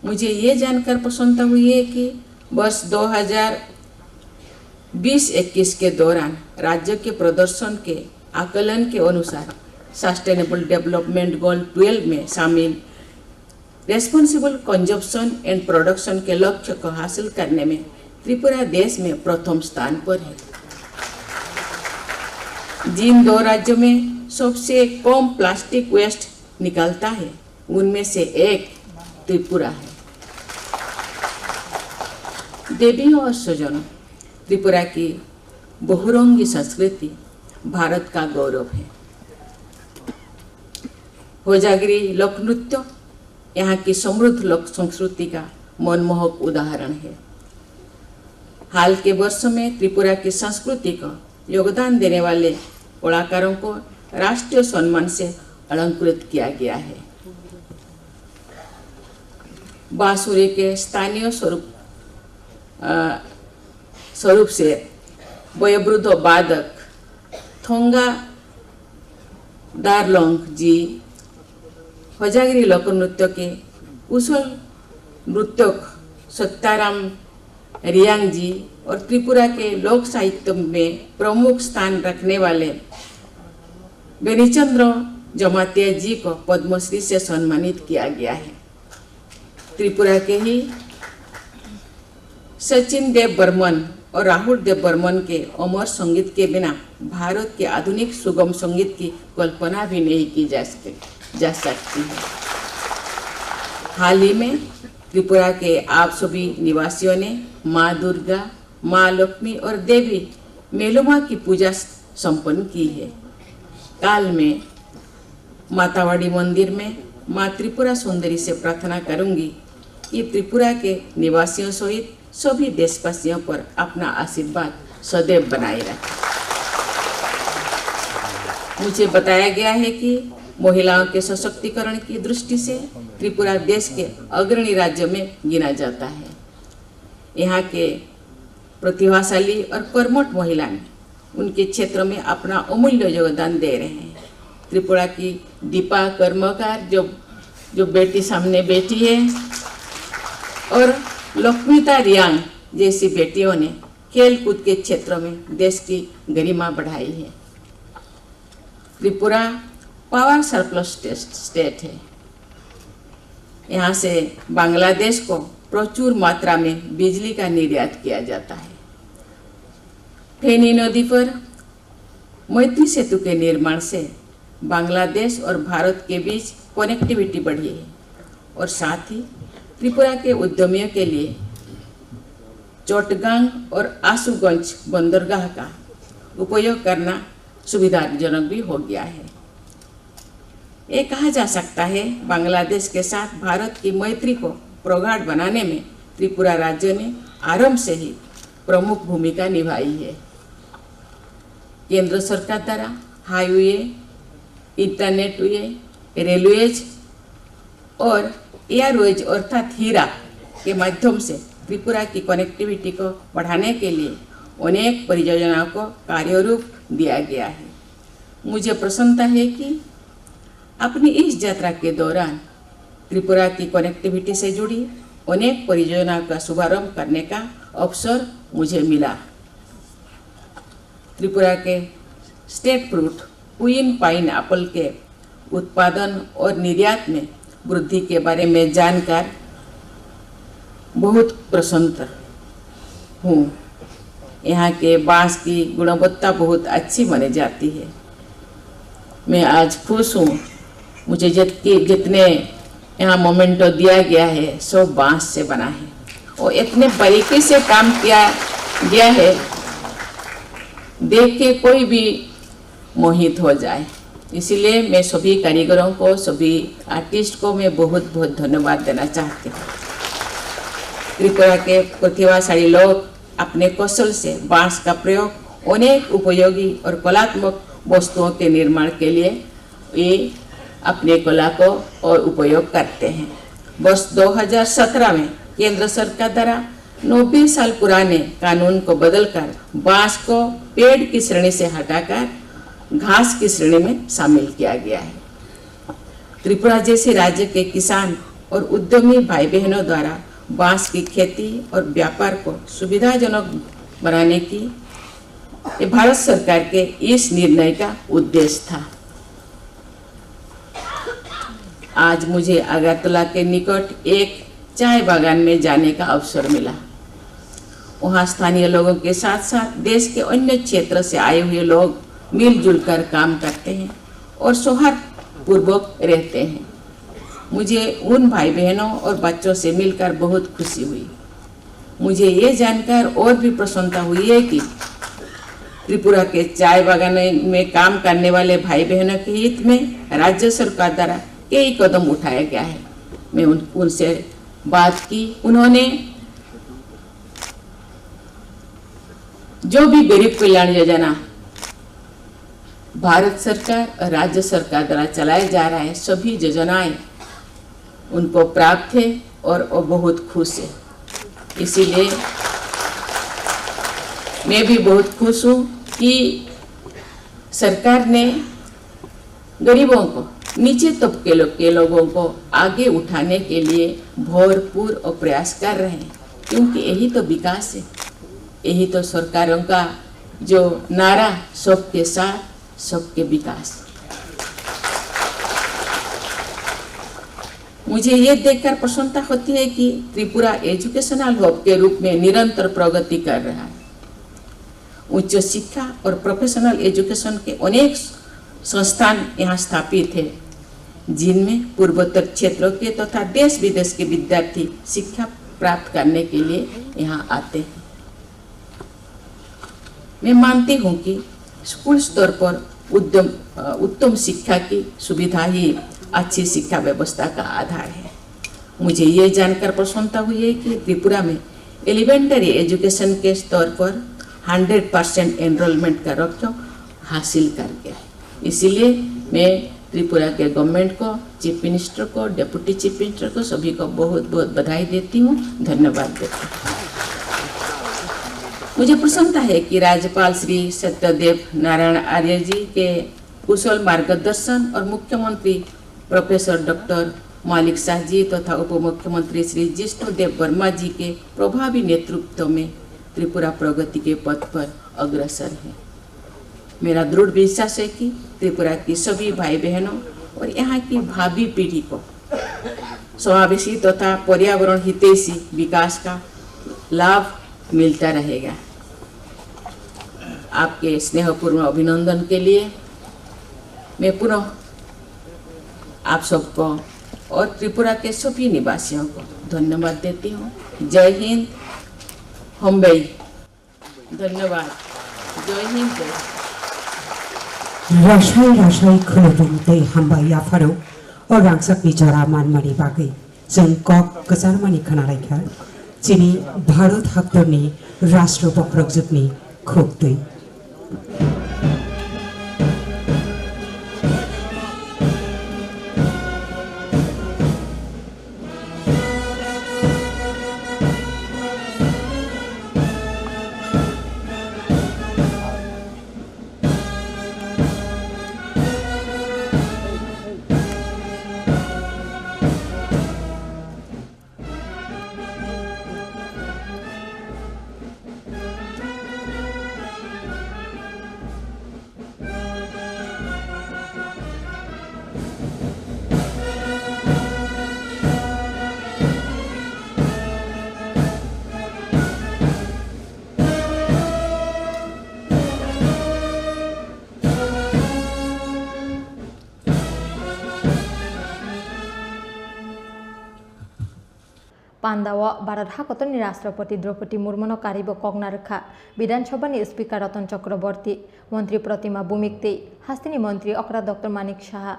मुझे ये जानकर प्रसन्नता हुई है कि वर्ष दो हज़ार बीस इक्कीस के दौरान राज्य के प्रदर्शन के आकलन के अनुसार सस्टेनेबल डेवलपमेंट गोल ट्वेल्व में शामिल रिस्पॉन्सिबल कंजप्शन एंड प्रोडक्शन के लक्ष्य को हासिल करने में त्रिपुरा देश में प्रथम स्थान पर है। जिन दो राज्यों में सबसे कम प्लास्टिक वेस्ट निकलता है, उनमें से एक त्रिपुरा है। देवियों और स्वजनों, त्रिपुरा की बहुरंगी संस्कृति भारत का गौरव है। होजागिरी लोक नृत्य यहाँ की समृद्ध लोक संस्कृति का मनमोहक उदाहरण है। हाल के वर्षों में त्रिपुरा की संस्कृति को योगदान देने वाले कलाकारों को राष्ट्रीय सम्मान से अलंकृत किया गया है। बांसुरी के स्थानीय स्वरूप, अ, स्वरूप से वयोवृद्ध वादक थोंगा दारलोंग जी, होजागिरी लोक नृत्य के कुशल नृत्यक सत्याराम रियांग जी और त्रिपुरा के लोक साहित्य में प्रमुख स्थान रखने वाले बेनीचंद्र जमातिया जी को पद्मश्री से सम्मानित किया गया है। त्रिपुरा के ही सचिन देव बर्मन और राहुल देव बर्मन के अमर संगीत के बिना भारत के आधुनिक सुगम संगीत की कल्पना भी नहीं की जा सके, जा सकती है। हाल ही में त्रिपुरा के आप सभी निवासियों ने माँ दुर्गा, माँ लक्ष्मी और देवी मेलुमा की पूजा संपन्न की है। काल में मातावाड़ी मंदिर में माँ त्रिपुरा सुंदरी से प्रार्थना करूंगी कि त्रिपुरा के निवासियों सहित सभी देशवासियों पर अपना आशीर्वाद सदैव बनाए रखें। मुझे बताया गया है कि महिलाओं के सशक्तिकरण की दृष्टि से त्रिपुरा देश के अग्रणी राज्य में गिना जाता है। यहाँ के प्रतिभाशाली और कर्मठ महिला ने उनके क्षेत्र में अपना अमूल्य योगदान दे रहे हैं। त्रिपुरा की दीपा कर्मकार जो, जो बेटी सामने बैठी है, और लक्ष्मिता रियांग जैसी बेटियों ने खेल कूद के क्षेत्र में देश की गरिमा बढ़ाई है। त्रिपुरा पावर सरप्लस स्टेट है। यहाँ से बांग्लादेश को प्रचुर मात्रा में बिजली का निर्यात किया जाता है। फेनी नदी पर मैत्री सेतु के निर्माण से बांग्लादेश और भारत के बीच कनेक्टिविटी बढ़ी है और साथ ही त्रिपुरा के उद्यमियों के लिए चट्टगांग और आशुगंज बंदरगाह का उपयोग करना सुविधाजनक भी हो गया है। ये कहा जा सकता है, बांग्लादेश के साथ भारत की मैत्री को प्रगाढ़ बनाने में त्रिपुरा राज्य ने आरंभ से ही प्रमुख भूमिका निभाई है। केंद्र सरकार द्वारा हाईवे, इंटरनेट वे, रेलवेज और एयरवेज अर्थात हीरा के माध्यम से त्रिपुरा की कनेक्टिविटी को बढ़ाने के लिए अनेक परियोजनाओं को कार्यरूप दिया गया है। मुझे प्रसन्नता है कि अपनी इस यात्रा के दौरान त्रिपुरा की कनेक्टिविटी से जुड़ी अनेक परियोजनाओं का शुभारंभ करने का अवसर मुझे मिला। त्रिपुरा के state fruit queen pine Apple के उत्पादन और निर्यात में वृद्धि के बारे में जानकर बहुत प्रसन्न हूँ। यहाँ के बांस की गुणवत्ता बहुत अच्छी मानी जाती है। मैं आज खुश हूँ, मुझे जितकी, जितने यहाँ मोमेंटो दिया गया है, सब बांस से बना है। वो इतने बारीकी से काम किया गया है, देख के कोई भी मोहित हो जाए। इसीलिए मैं सभी कारीगरों को, सभी आर्टिस्ट को मैं बहुत बहुत धन्यवाद देना चाहती हूँ। त्रिपुरा के प्रतिभाशाली लोग अपने कौशल से बांस का प्रयोग अनेक उपयोगी और कलात्मक वस्तुओं के निर्माण के लिए ये अपने कला को और उपयोग करते हैं। वर्ष दो हज़ार सत्रह में केंद्र सरकार द्वारा नब्बे साल पुराने कानून को बदलकर बांस को पेड़ की श्रेणी से हटाकर घास की श्रेणी में शामिल किया गया है। त्रिपुरा जैसे राज्य के किसान और उद्यमी भाई बहनों द्वारा बांस की खेती और व्यापार को सुविधाजनक बनाने की ये भारत सरकार के इस निर्णय का उद्देश्य था। आज मुझे अगरतला के निकट एक चाय बागान में जाने का अवसर मिला। वहाँ स्थानीय लोगों के साथ-साथ देश के अन्य क्षेत्र से आए हुए लोग मिलजुल कर काम करते हैं और सौहार्दपूर्वक रहते हैं। मुझे उन भाई बहनों और बच्चों से मिलकर बहुत खुशी हुई। मुझे ये जानकर और भी प्रसन्नता हुई है कि त्रिपुरा के चाय बागान में काम करने वाले भाई बहनों के हित में राज्य सरकार द्वारा कई कदम उठाया गया है। मैं उन, उनसे बात की, उन्होंने जो भी गरीब कल्याण योजना भारत सरकार और राज्य सरकार द्वारा चलाए जा रहे हैं, सभी योजनाएं उनको प्राप्त है और वो बहुत खुश है। इसीलिए मैं भी बहुत खुश हूँ कि सरकार ने गरीबों को, नीचे तबके लो-, के लोगों को आगे उठाने के लिए भरपूर और प्रयास कर रहे हैं, क्योंकि यही तो विकास है, यही तो सरकारों का जो नारा, सबके साथ, सबके विकास। मुझे ये देखकर प्रसन्नता होती है कि त्रिपुरा एजुकेशनल हब के रूप में निरंतर प्रगति कर रहा है। उच्च शिक्षा और प्रोफेशनल एजुकेशन के अनेक संस्थान यहाँ स्थापित है, जिनमें पूर्वोत्तर क्षेत्रों के तथा देश विदेश के विद्यार्थी शिक्षा प्राप्त करने के लिए यहाँ आते हैं। मैं मानती हूँ कि स्कूल स्तर पर उद्यम, अ, उत्तम शिक्षा की सुविधा ही अच्छी शिक्षा व्यवस्था का आधार है। मुझे ये जानकर प्रसन्नता हुई है कि त्रिपुरा में एलिमेंट्री एजुकेशन के स्तर पर हंड्रेड परसेंट एनरोलमेंट का लक्ष्य हासिल कर गया है। इसीलिए मैं त्रिपुरा के गवर्नमेंट को, चीफ मिनिस्टर को, डेप्यूटी चीफ मिनिस्टर को, सभी को बहुत बहुत बधाई देती हूँ, धन्यवाद देती हूँ। मुझे प्रसन्नता है कि राज्यपाल श्री सत्यदेव नारायण आर्य जी के कुशल मार्गदर्शन और मुख्यमंत्री प्रोफेसर डॉक्टर मानिक साह जी तथा उप मुख्यमंत्री श्री जिष्णु देव वर्मा जी के प्रभावी नेतृत्व में त्रिपुरा प्रगति के पथ पर अग्रसर है। मेरा दृढ़ विश्वास है कि त्रिपुरा की सभी भाई बहनों और यहाँ की भावी पीढ़ी को समावेशी तथा पर्यावरण हितैषी विकास का लाभ मिलता रहेगा। आपके स्नेहपूर्ण अभिनंदन के लिए मैं पुनः आप सबको और त्रिपुरा के सभी निवासियों को धन्यवाद देती हूँ। जय हिंद, हम्बई। धन्यवाद। जय हिंद, जय Hind. Rwsai rwsai khulumung tei hambai yapharo o rangchakni jora manmani bagwi chwng kok kwcharmani khwnalaikha chini Bharat haktorni Rashtra bokhorokjwkni khuktwi. Pandao Bharat hakotorni Rashtrapati Draupadi Murmuno karibo kok narwkha. Bidhan Sabhani Speaker Ratan Chakraborty, Montri Pratima Bhumik tei hasteni Montri okra Doctor Manik Saha.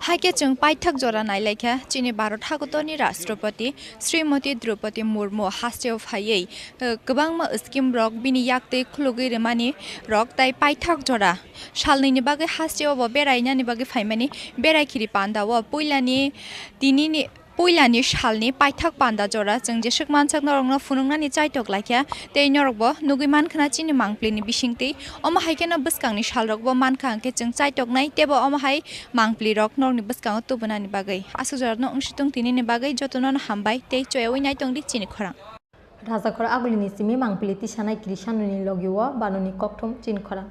Hai khe chwng paithak jora nailaikha chini Bharat hakotorni Rashtrapati Srimati Draupadi Murmu hasteo phaiwi, eh, kwbangma scheme rok bini yaktwi khulugwi rwmani rok tai paithak jora salnwini bagwi hasteo bo berainani bagwi phaimani. Berai khiri pandao puilani tinini Puilani salni paithak panda jora chwng jeswk mansak norokno phunuknani chaitok laikha, tei norokbo nugwi mankhna chini mangpilini bisingtwi. Omo hai kheno bwskangni salrokbo mankha hwnkhe chwng chaitoknai, teibo omo hai mangpilirok norokni bwskango tubunani bagwi. Aswk jorano wngsitung tinini bagwi jotono hambai tei choyawi naitongdi chini khorang. Rajakhor agulini simi mangpili tisanai Krisanoni logio banoni kokthum chini khorang.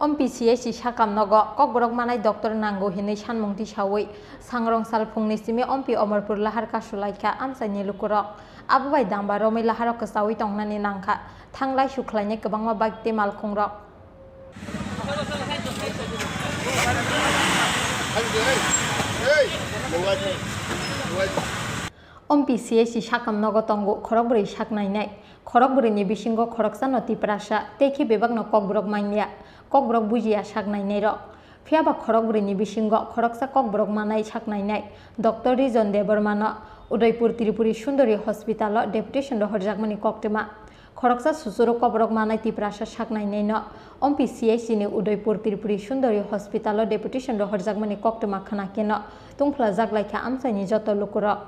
Ompi C H C sakam nogo kokborok manai doctor nango hinwi sanmung tisawi sangrong salphungni simi ompi Omorpur lahar kasulaikha amchaini lukurok. Abo bai damba romwi laharo kwchawi tongnani nangkha, thanglai sukhlainai kwbangma bike tei malkhungrok. Ompi C H C sakam nogo tongo khorokbrwi sak nainai. Khorokbrwini bisingo khoroksano Tiprasa tei khe bebakno kokborok manya, kokborok bujiya sak nainairok. Phiyaba khorokbrwini bisingo khoroksa kokborok manai sak nainai Doctor Rijon Debbarmano Udaipur Tripuri Sundari Hospitalo deputation rohorjakmani koktwma. Khoroksa susuro koborok manai Tiprasa sak nainaino Ompi C H C ni Udaipur Tripuri Sundari Hospital o deputation rohorjakmani koktwma khwna keno tungphlajak laikha amchaini joto lukurok.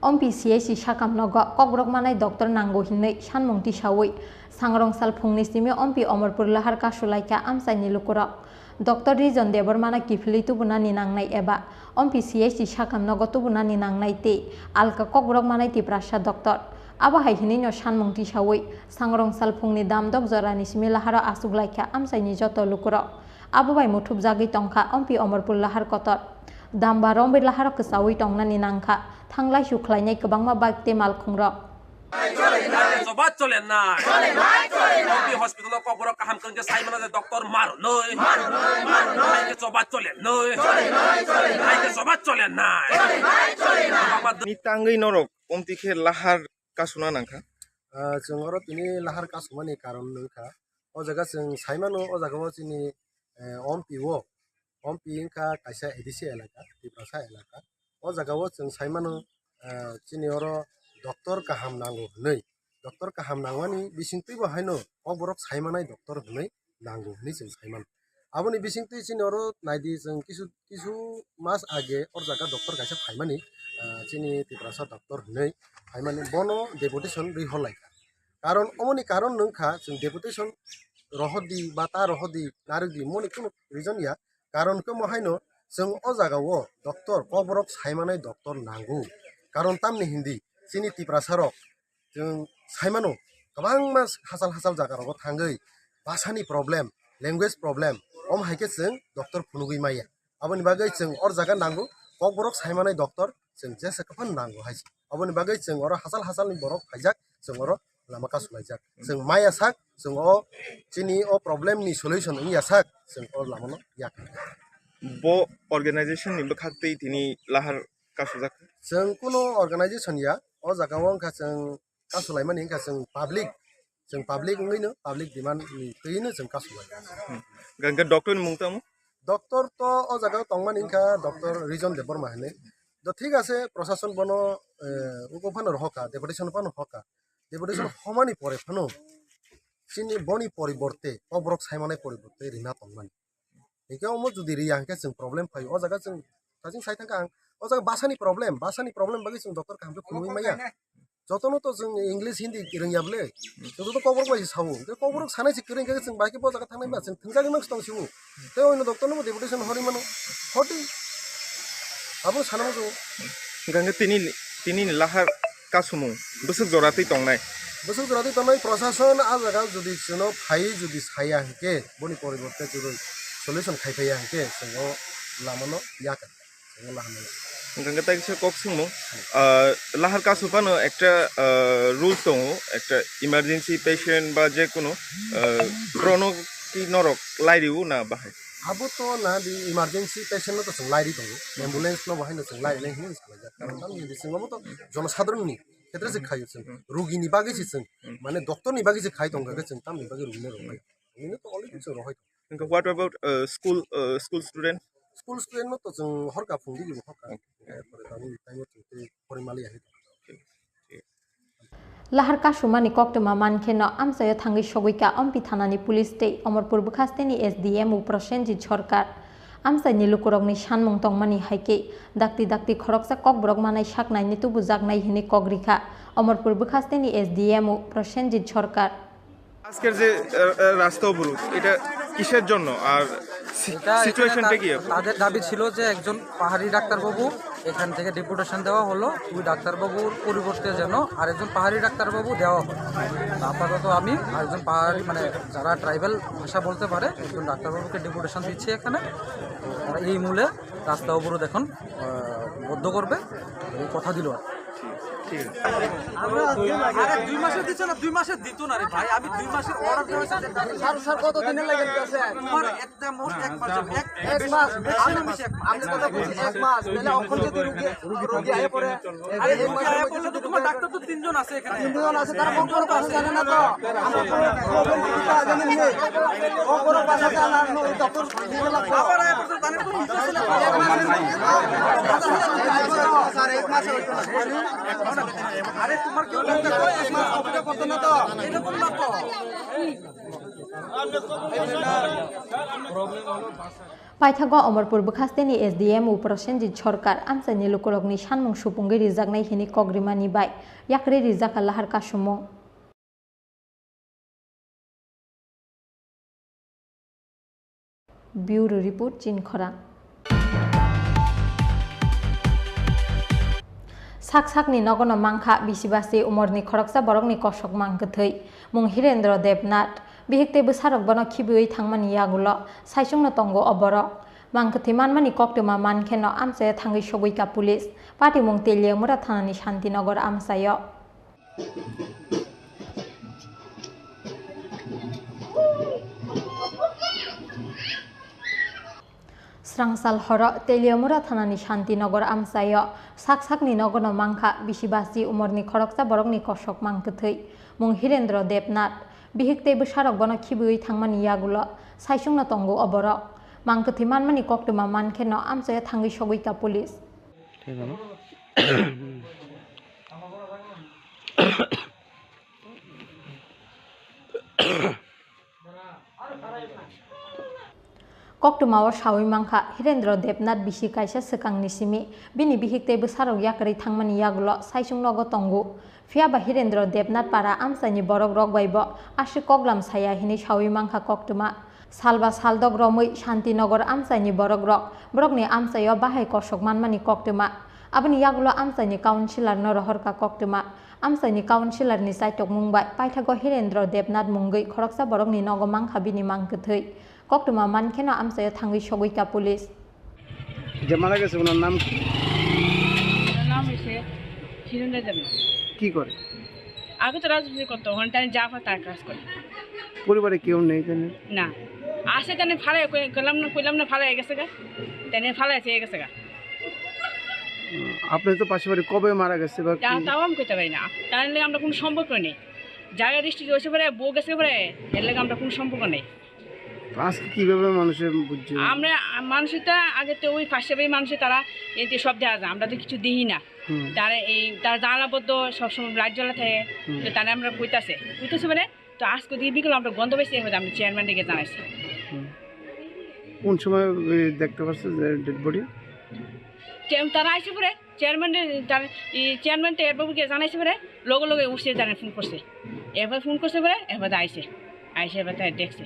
Ompi C H C sakam nogo kokborok manai doctor nango hinwi sanmung tisawi sangrong sal phungni simi Ompi Omorpur lahar kasu laikha amchaini lukurok. Doctor Rijon Debbarmano kiphilwi tubunani nangnai eba Ompi C H C sakam nogo tubunani nangnai tei alka kokborok manai Tiprasa doctor. Abo hai hinwino sanmung tisawi sangrong sal phungni damdok jorani simi laharo achuk laikha amchaini joto lukurok. Abo bai muthubjagwi tongkha Ompi Omorpur lahar kotor. Damba romwi laharo kwchawi tongnani nangkha thanglai sukhlainai kwbangma bike tei malkhungrok. Jobat cholen nai. Ompi hospital o kokborok kaham khe sai mana de doctor mar noi. Hai khe jobat cholen noi. Hai khe jobat cholen nai. Ni tangwi norok omti khe lahar kasuna nangkha. Ah, chwng oro tini lahar kasumani karon wngkha. O jaga chwng saimano, o jaga o chini, eh, Ompi o, Ompi wngkha kaisa A D C elaka, Tiprasa elaka. O jaga o chwng saimano, eh, chini oro doctor kaham nango hinwi. Doctor kaham nangmani bisingtwi bo haino kokborok saimanai doctor hinwi nango hinwi chwng saimano. Aboni bisingtwi chini oro naidi chwng kisu, kisu mas age o jaga doctor kaisa phaimani, ah, chini Tiprasa doctor hinwi phaimani bono deputation rwi horlaikha. Karon omoni karon wngkha chwng deputation rohordi ba ta rohordi narwkdi moni kunu reason ya. Karon khe mo haino chwng o jaga o doctor kokborok saimanai doctor nango. Karon tamni hindi chini Tiprasa rok chwng saimano kwbangma hachal hachal jaga rogo thangwi bhasani problem, language problem, om hai khe chwng doctor phunugwi maya. Aboni bagwi chwng or jaga nango, kokborok saimanai doctor chwng jesa kwphano nango hai se. Aboni bagwi chwng oro hachal hachalni borok phaijak, chwng oro lama kasulaijak. Chwng maya sak, chwng o chini o problem ni solution wngya sak, chwng o lamano yak. Bo organization ni bwkhak twi tini lahar kasujak? Chwng kuno organization ya, o jaga o wngkha chwng kasulaimani wngkha chwng public, chwng public wngwino public demand ni twino chwng kasulai. Hwnkhe doctor ni mung tamo? Doctor to o jaga o tongmani wngkha doctor Rijon Debbarma hinwi. To thik ase, prosason bono, eh, uko phano rohorkha, deputation phano hoka. Deputation homani pore phano chini boni poriborte, kokborok saimanai poriborte rina tongmani. Hingke omo jodi riya hingke chwng problem phaio. O jaga chwng, chwng sai thangkha ang. O jaga bhasani problem, bhasani problem bagwi chwng doctor kaham khe phunugwi maya. Jotono to chwng English, Hindi rwngya bwle. Chwng joto kokborok bai se sao. Tei kokborok sanai se kwrwi hingke chwng bai khe bo jaga thangnai ba chwng thwngjagwi mangsi tong sio. Tei oino doctor no bo deputation horwi mano. Hoti. Abo sana muchungo. Hingke tini, tini lahar kasumung bwswk jora twi tongnai. Bwswk jora twi tongnai, prosason a jaga jodi chwngno phaiwi jodi saya hingke, boni poriborte chwrwi solution khai phaiya hingke, chwng o lamano yakar, chwng o lahamano. Hingke tai kisa kok swngmung, ah, lahar kasu phano ekta, ah, rules tongo, ekta emergency patient ba je kunu, ah, borokno ki norok lairiwo na bahai? Abo to na di emergency patient no to chwng lairi tongo, ambulance no bahai no chwng lairi nai hinwi salaijak. Karon tamni hindi chwng omo to jonosadharon ni khetre se khaio chwng. Rugini bagwi se chwng, mane doctor ni bagwi se khai tongkha khe chwng tamni bagwi rugino rwbai. Rugino to already chwng rohoi. Hingke what about, uh, school, uh, school student? School student no to chwng horka phungdi libo horka. Erpore tabuk time o chwng tei porimali ya. Lahar kasumani koktwma mankhe no amchaio thangwi sogwikha Ompi thanani police tei Omorpur bwkhasteni S D M o Prosenjit Sarkar. Amchaini lukurokni sanmung tongmani hai khe dakti dakti khoroksa kokborok manai sak naini tubujaknai hinwi kok rikha Omorpur bwkhasteni S D M o Prosenjit Sarkar. আজকের যে, আহ, আহ, রাস্তা অবরোধ, এটা কিসের জন্য? আর সি-, এটা এখানে সিচুয়েশনটা তা-, কি এখন? তাদের দাবি ছিল যে একজন পাহাড়ি ডাক্তারবাবু এখান থেকে ডেপুটেশন দেওয়া হলো, ওই ডাক্তারবাবুর পরিবর্তে যেন আরেকজন পাহাড়ি ডাক্তারবাবু দেওয়া হয়। তা আপাতত আমি আরেকজন পাহাড়ি, মানে, যারা ট্রাইবাল ভাষা বলতে পারে, একজন ডাক্তারবাবুকে ডেপুটেশন দিচ্ছি এখানে। তারা এই মূলে রাস্তা অবরোধ এখন, আহ, বন্ধ করবে, এই কথা দিল আর কি। আরে দুই মাসে দিচ্ছে না, দুই মাসে দিত না রে ভাই, আমি দুই মাসের অর্ডার করেছি। স্যার, স্যার, কত দিনের লাগে দিতেছে? তোমার একটা মোট এক মাস, এক, এক মাস, বেশি না বেশি এক মাস। আমি কথা বলছি এক মাস, তাহলে এখন যদি রুগী, রুগী আয় পড়ে, আরে এক রুগী মাসের আয় মধ্যে পড়লে তো যদি তোমার রুগী ডাক্তার তো তিনজন আছে এখানে। তিনজন আছে, তারা কম করে পাঁচশো জানে না তো। আমরা কোনো খবর দিতে জানে না। কম করে পাঁচশো জানে না, ডক্টর দিতে লাগবে। আবার আয় পড়ছে, তাহলে তো নিজে ছিল। এক মাসের মধ্যে স্যার, এক মাসে হইতো না। আরে তোমার কেউ বলতে তো এক মাস অপেক্ষা করতো না তো। এরকম না তো। Paithago Omorpur bwkhasteni S D M o Prosenjit Sarkar amchaini lukurokni sanmung supungwi rijaknai hini kok rimani bai yakri rijak lahar kasumung. Bureau Report, Chinkhorang. Sak sakni nogono mankha bisi basi umorni khoroksa borokni kosok mang kwthwi, mung Hirendra Debnath. Bihik tei bwsarok bono khibiwi thangmani yagulo saichungno tongo o borok. Mang kwthwi manmani koktwma mankheno amchaio thangwi sogwi ka police. Patimung Teliamura thanani Shantinagar amchaio. Srangsal horo Teliamura thanani Shantinagar amchaio sak sakni nogono mankha bisi basi umorni khoroksa borokni kosok mang kwthwi, mung Hirendra Debnath. Bihik tei bwsarok bono khibiwi thangmani yagulo saichungno tongo o borok. Mang kwthwi manmani koktwma mankheno amchaio thangwi sogwi ka police. Koktwmao sawi mankha, Hirendra Debnath bisi kaisa swkangni simi bini bihik tei bwsarok yakarwi thangmani yagulo saichung nogo tongo. Phiya ba Hirendra Debnath para amchaini borok rok bai bo aswk koklam saya hinwi sawi mankha koktwma. Salba saldok romwi Shantinagar amchaini borok rok borokni amchaio bahai kosok manmani koktwma. Aboni yagulo amchaini councillor no rohorkha koktwma. Amchaini councillor ni chaitokmung bai paithago Hirendra Debnath mungwi khoroksa borokni nogo mankha bini mang kwthwi. Koktwma mankheno amchaio thangwi sogwi ka police. যে মারা গেছে, ওনার নাম কি? ওনার নাম হয়েছে হিরেন্দ্র দেবনাথ। কি করে? আগে তো রাজমিস্ত্রি করতো, ওখানে তাই যা পায় তার কাজ করে। পরিবারে কেউ নেই এখানে? না, আছে তাই ফালাই, কই-, কইলাম না, কইলাম না, ফালাই গেছে গা, তাই ফালাই গেছে গা। উম, আপনি তো পাশে বাড়ি, কবে মারা গেছে বা তা-, কি? তাও আমি কইতে পারি না, তার লেগে আমরা কোনো সম্পর্ক নেই। জায়গা রেজিস্ট্রি হয়েছে পরে, বউ গেছে পরে, এর লেগে আমরা কোনো সম্পর্ক নেই। তো আজকে কিভাবে মানুষে বুঝছে? আমরা, আ, মানুষের তো আগে তো ওই পাশে বাড়ির মানুষে তারা এই যে সব দেখা যায়, আমরা তো কিছু দেখি না। হুম। তারা এই, তারা জানালা বদ্ধ সবসময় লাইট জ্বলা থাকে, হুম। তো তারা আমরা কইতাছে, কইতাছে মানে, তো আজকে দিয়ে বিকেল আমরা গন্ধ পাইছি, এবার আমরা চেয়ারম্যান ডেকে জানাইছি। হুম। কোন সময়, এ, দেখতে পারছে যে ডেড বডি? চেয়ার-, তারা আইসে পরে, চেয়ারম্যান, তার, এই চেয়ারম্যান তো এরপর গিয়ে জানাইছে পরে, লগে লগে উঠছে, জানে ফোন করছে। এবার ফোন করছে পরে, এবার আইসে। আইসে এবার তাই দেখছে।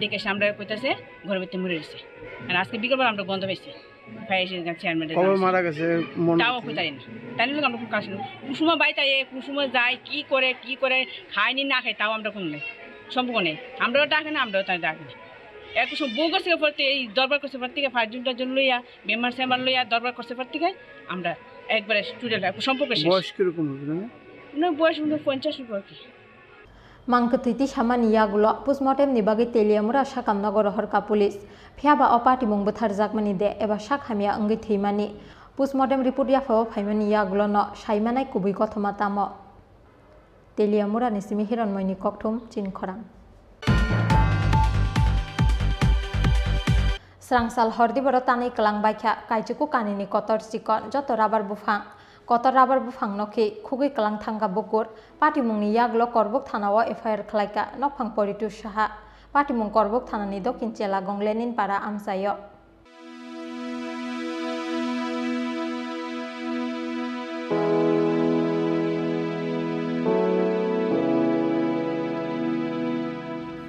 দেখে এসে আমরা কইতাছে, ঘরের ভিতরে মরে গেছে। আর আজকে বিকেলবেলা আমরা গন্ধ পাইছি। ফায়ার স্টেশন চেয়ারম্যান কবে মারা গেছে মনে তাও হচ্ছে? কইতারি না। তাই নিয়ে আমরা কোনো কাজ নেই। কোন সময় বাড়িতে আয়, কোন সময় যায়, কি করে, কি করে, খায়নি না খায়, তাও আমরা কোনো নেই। সম্পর্ক নেই। আমরাও ডাকে না, আমরাও তাই ডাকে না। এক সময় বউ গেছে পড়তে, এই দরবার করছে পড়তে, পাঁচজন টাজন লইয়া, মেম্বার সেম্বার লইয়া দরবার করছে পড়তে, আমরা একবারে স্টুডেন্ট, সম্পর্ক শেষ। বয়স কিরকম হবে, না? ওনার বয়স মনে হয় পঞ্চাশ উপর আর কি। Mang kwthwi tisamani yagulo postmortem ni bagwi Teliamura sakam nogo rohorkha police. Phiya ba o patimung bwtharjakmani de eba sak hamya wngwi thwimani postmortem report yaphao phaimani yagulo no saimanai kubui kothoma tamo. Teliamura ni simi Hironmoini Kokthum, Chinkhorang. Srangsal hor diboro tanwi kwlang baikha, Kaichuku kanini kotor chikon joto rubber buphang. Kotor rubber buphang no khe khugwi kwlang thangkha bukur. Patimungni yagulo Korbuk thana o F I R khlaikha nokphang Poritu Saha. Patimung Korbuk thanani Dokhin Chelagong Leninpara amchaio.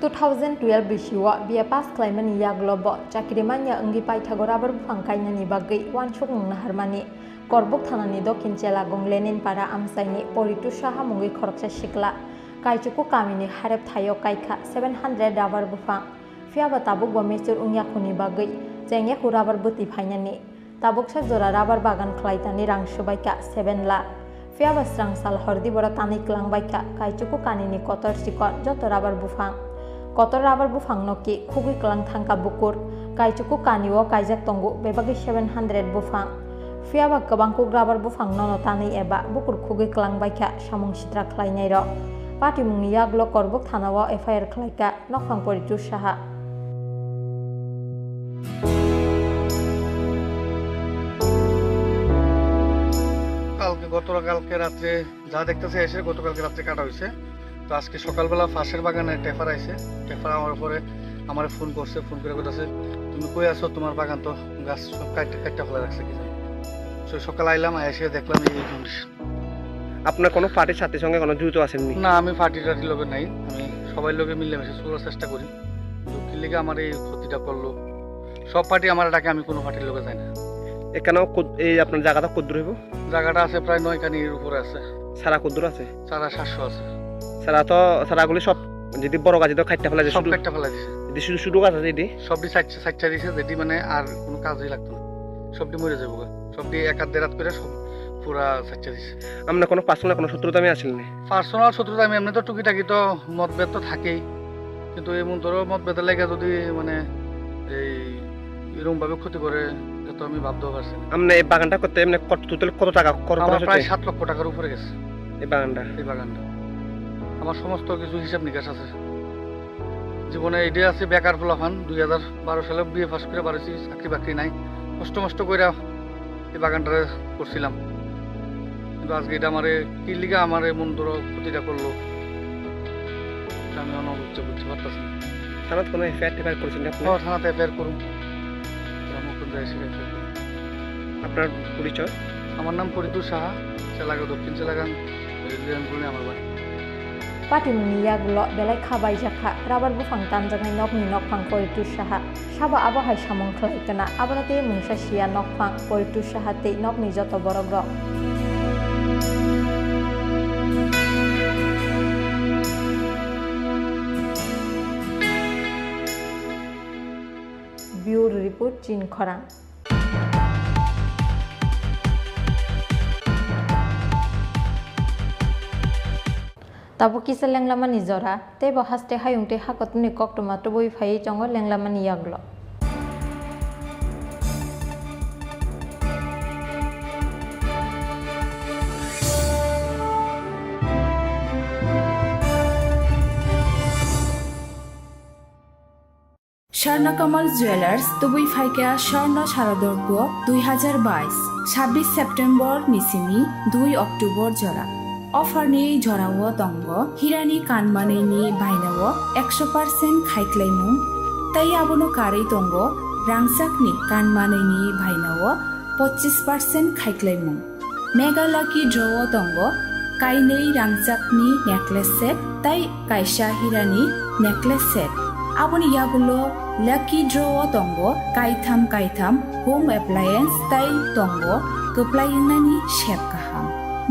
Two thousand twelve bisio B A pass khlaimani yagulo bo chakri manya wngwi paithago rubber buphang kainani bagwi uansukmung naharmani Korbuk thanani Dokhin Chelagong Leninpara amchaini Poritu Saha mungwi khoroksa sikla Kaichuku kamini harep thaio kaikha seven hundred rubber buphang. Phiya ba tabuk bo mature wngya khuni bagwi chengya khu rubber bwtwi phainani. Tabuksa jora rubber bagan khlaitani rang swbaikha seven lakh. Phiya ba srang sal hor di boro tanwi klang bai kha, kaichuku kanini kotor chikon joto rubber buphang. Kotor rubber buphang no ki khugwi klang thang kha bukur, kaichuku kani o kaijak tongo bebagwi seven hundred buphang. Phiya ba kwbang kuk rubber buphang nono tanwi eba bukur khugwi klang bai kha samung sitra khlainai rok. Patimung ni yagulo Korbuk thana o F I R khlai kha. নকফাং পরিতোষ সাহা। কালকে, গতকালকে রাত্রে যা দেখতেছে এসে গতকালকে রাত্রে কাটা হয়েছে। তো আজকে সকালবেলা পাশের বাগানে টেফার আইছে, টেফার আমার উপরে আমারে ফোন করছে, ফোন করে কইতাছে, "তুমি কই আছো? তোমার বাগান তো গাছ সব কাটতে কাটতে ফেলে রাখছে কি জানি।" তো সকাল আইলাম, এসে দেখলাম এই কন্ডিশন। আপনার কোনো পার্টির সাথে সঙ্গে কোনো জড়িত আছেননি? না, আমি পার্টি টার্টির লগে নাই, আমি সবাই লগে মিলেমিশে চলার চেষ্টা করি। দুঃখের লিগে আমার এই ক্ষতিটা করলো। সব পার্টি আমার ডাকে, আমি কোনো পার্টির লগে যাই না। এখানেও কুদ-, এই আপনার জায়গাটা কদ্দূর হইব? জায়গাটা আছে প্রায় নয় কানির উপরে আছে। সারা কদ্দূর আছে? সারা সাতশো আছে। সারা তো, সারাগুলি সব যদি বড় গাছ তো কাটতে ফেলা যায়, সব শুধু কাটতে ফেলা দিছে। যদি শুধু, শুধু গাছ আছে এটি? সবটি সাইড, সাইড দিছে, যেটি মানে আর কোনো কাজই লাগতো না, সবটি মরে যাবো গা। সব দিয়ে এক হাত দেড় হাত করে সব পুরা সাইডটা দিছে। আমরা কোনো পার্সোনাল কোনো শত্রুতা আমি আসিল না। পার্সোনাল শত্রুতা আমি এমনি তো টুকিটাকি তো মতভেদ তো থাকেই, কিন্তু এই মন্তর মতভেদের লেগে যদি মানে এই এরকম ভাবে ক্ষতি করে, এটা তো আমি ভাবতেও পারছি না। আপনি এই বাগানটা করতে এমনি কত, টোটাল কত টাকা খরচ আমার প্রায় হচ্ছে? সাত লক্ষ টাকার উপরে গেছে এই বাগানটা? এই বাগানটা। আমার সমস্ত কিছু হিসাব নিকাশ আছে। জীবনে এটাই আছে বেকার পোলাপান, দুই হাজার বারো সালে বিএ পাস করে বারোছি, চাকরি বাকরি নাই, কষ্ট মষ্ট কইরা এই বাগানটা করছিলাম, কিন্তু আজকে এটা আমারে কি লিগা আমারে মন ধরো ক্ষতিটা করলো, এটা আমি অনবুঝতে বুঝতে পারতেছি না। থানাত কোনো এফআইআর টিফআইআর করেছেন আপনি? হ্যাঁ, থানাতে এফআইআর করুন। গ্রাম কোন জায়গায় সেটা এফআইআর করুন। আপনার পরিচয়? আমার নাম পরিতোষ সাহা, চেলাগা, দক্ষিণ চেলাগাং, রেলওয়ে আমার বাড়ি। Patimungni yagulo belai kha baijakha, rubber buphang tanjaknai nokni nokphang Poritu Saha. Sabo abo hai samung khlai kana, abono tei mungsa siya nokphang Poritu Saha tei nokni joto borok rok. Bureau Report, Chinkhorang. Tabuk kisa lenglamani jora, tei bo haste hayung tei hakotuni koktwma tubui phaiwi tongo lenglamani yagulo. Swarna Kamal Jewellers, tubui phaikha Swarna Sharadorgo dui hajar bais, sabbish September ni simi dui October jora. Offer ni jorao tongo hirani kanmanwi ni bainao ekso percent khaiklaimung, tei abono karwi tongo rangchakni kanmanwi ni bainao pochis percent khaiklaimung. Mega Lucky Draw o tongo kainwi rangchakni necklace set tei kaisa hirani necklace set. Aboni yagulo Lucky Draw o tongo kaitham kaitham home appliance tei tongo kwplai wngnani sep kaham.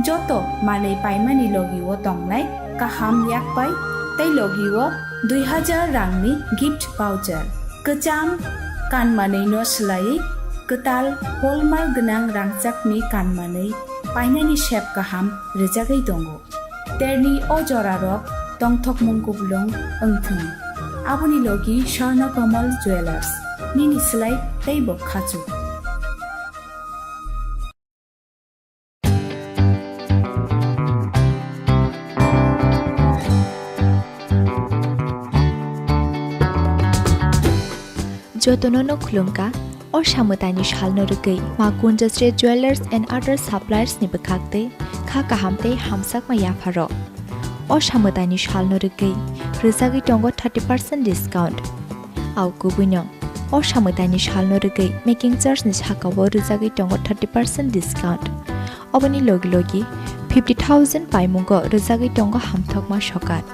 Joto manwi paimani logi o tongnai kaham yakpai tei logi o dui hajar rangni gift voucher. Kwcham kanmanwi no swlaiwi kwtal hallmark gwnang rangchakni kanmanwi painani sep kaham rwjagwi tongo. Terni o jorarok tongthokmung kuplung wngthung. Aboni logi Swarna Kamal Jewellers, nini swlai teibo khachuk. Jotono no khulumkha, o samwtaini salno rwgwi Ma Kunjasri Jewellers and Other Suppliers ni bwkhak tei kha kaham tei hamjakma yapharok. O samwtaini salno rwgwi rwjagwi tongo thirty percent discount. Au kubuino, o samwtaini salno rwgwi making charge ni sakao rwjagwi tongo thirty percent discount. Oboni logi logi fifty thousand paimungo rwjagwi tongo hamthokma sokat.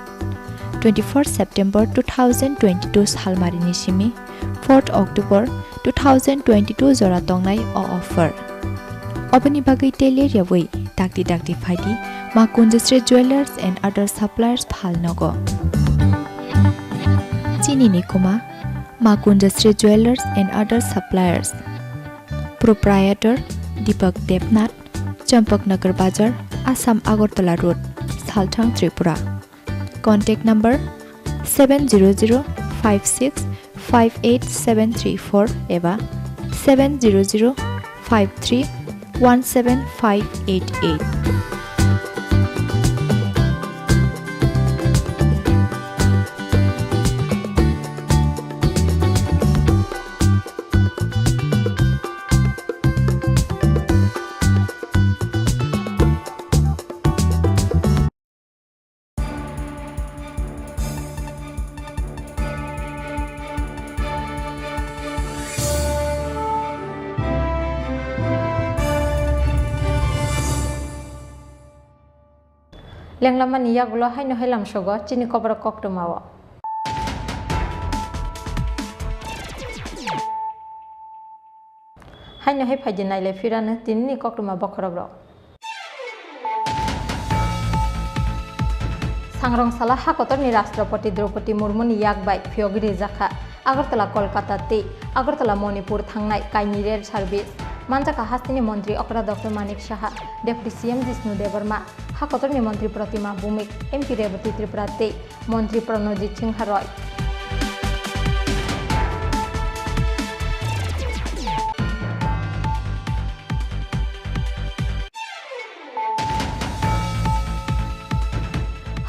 Twenty-four September two thousand twenty-two salmarini simi fourth October two thousand twenty-two jora tongnai o offer. Oboni bagwi tei ler yawi dakti dakti phaidi Ma Kunjasri Jewellers and Other Suppliers phalnogo. Chini ni kuma Ma Kunjasri Jewellers and Other Suppliers. Proprietor Deepak Debnath, Champaknagar Bazar, Assam Agartala Road, Salthang, Tripura. Contact number seven zero zero five six five eight seven three four eba seven zero zero five three one seven five eight eight. Lenglamani yagulo haino hai lamsogo chini koborok koktwmao. Haino hai phaidi nailai phirano tinini koktwma bokhorokrok. Sangrong sala ha kotorni Rashtrapati Draupadi Murmuni yak bai phiyogwi rijakha Agartala Kolkata tei Agartala Manipur thangnai kainwi rail service. Manjakha hasteni montri okra Doctor Manik Saha, Deputy C M Jishnu Debbarma, ha kotorni montri Pratima Bhumik, M P Rebati Tripura tei montri Pranojit Singha Roy.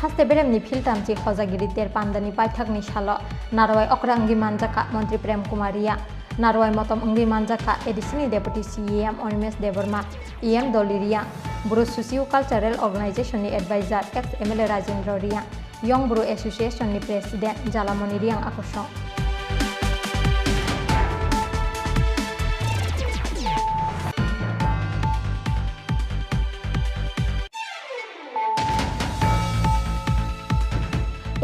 Haste beremni philtamchi hojagiri ter pandani paithakni salo narwai okra wngwi manjakha montri Prem Kumar Reang. Narwai motom wngwi manjakha A D C ni Deputy C E M Animesh Debbarma, E M Dolly Reang, Bru Socio Cultural Organization ni advisor ex M L A Rajendra Reang, Young Bru Association ni President Jalamoni Reang akosong.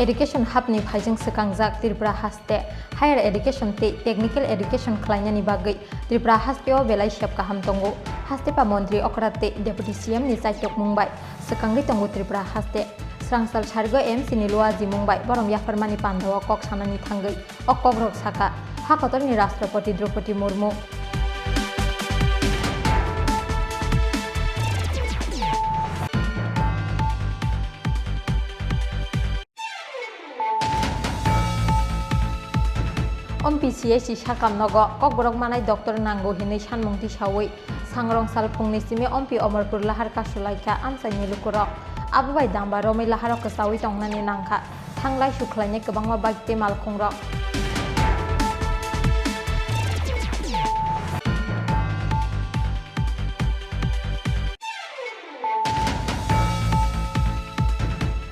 Education hapni phaijwng swkangjak Tripura haste higher education tei technical education khlainani bagwi Tripura hasteo belai sep kaham tongo. Haste pa montri okra tei Deputy C M ni chaitok mung bai swkangwi tongo Tripura haste. Srangsal sarigo M C ni luajimung bai borom yapharmani pandao kok sanani thangwi o kokrok sakha, ha kotorni Rashtrapati Draupadi Murmu. Om P C H C sakam nogo kokborok manai doctor nango hinwi sanmung tisawi Sangrong sal phungni simi ompi Omorpur lahar kasulaikha amchaini lukurok. Abo bai damba romwi laharo kwchawi tongnani nangkha. Thanglai sukhlainai kwbangma bike tei malkhungrok.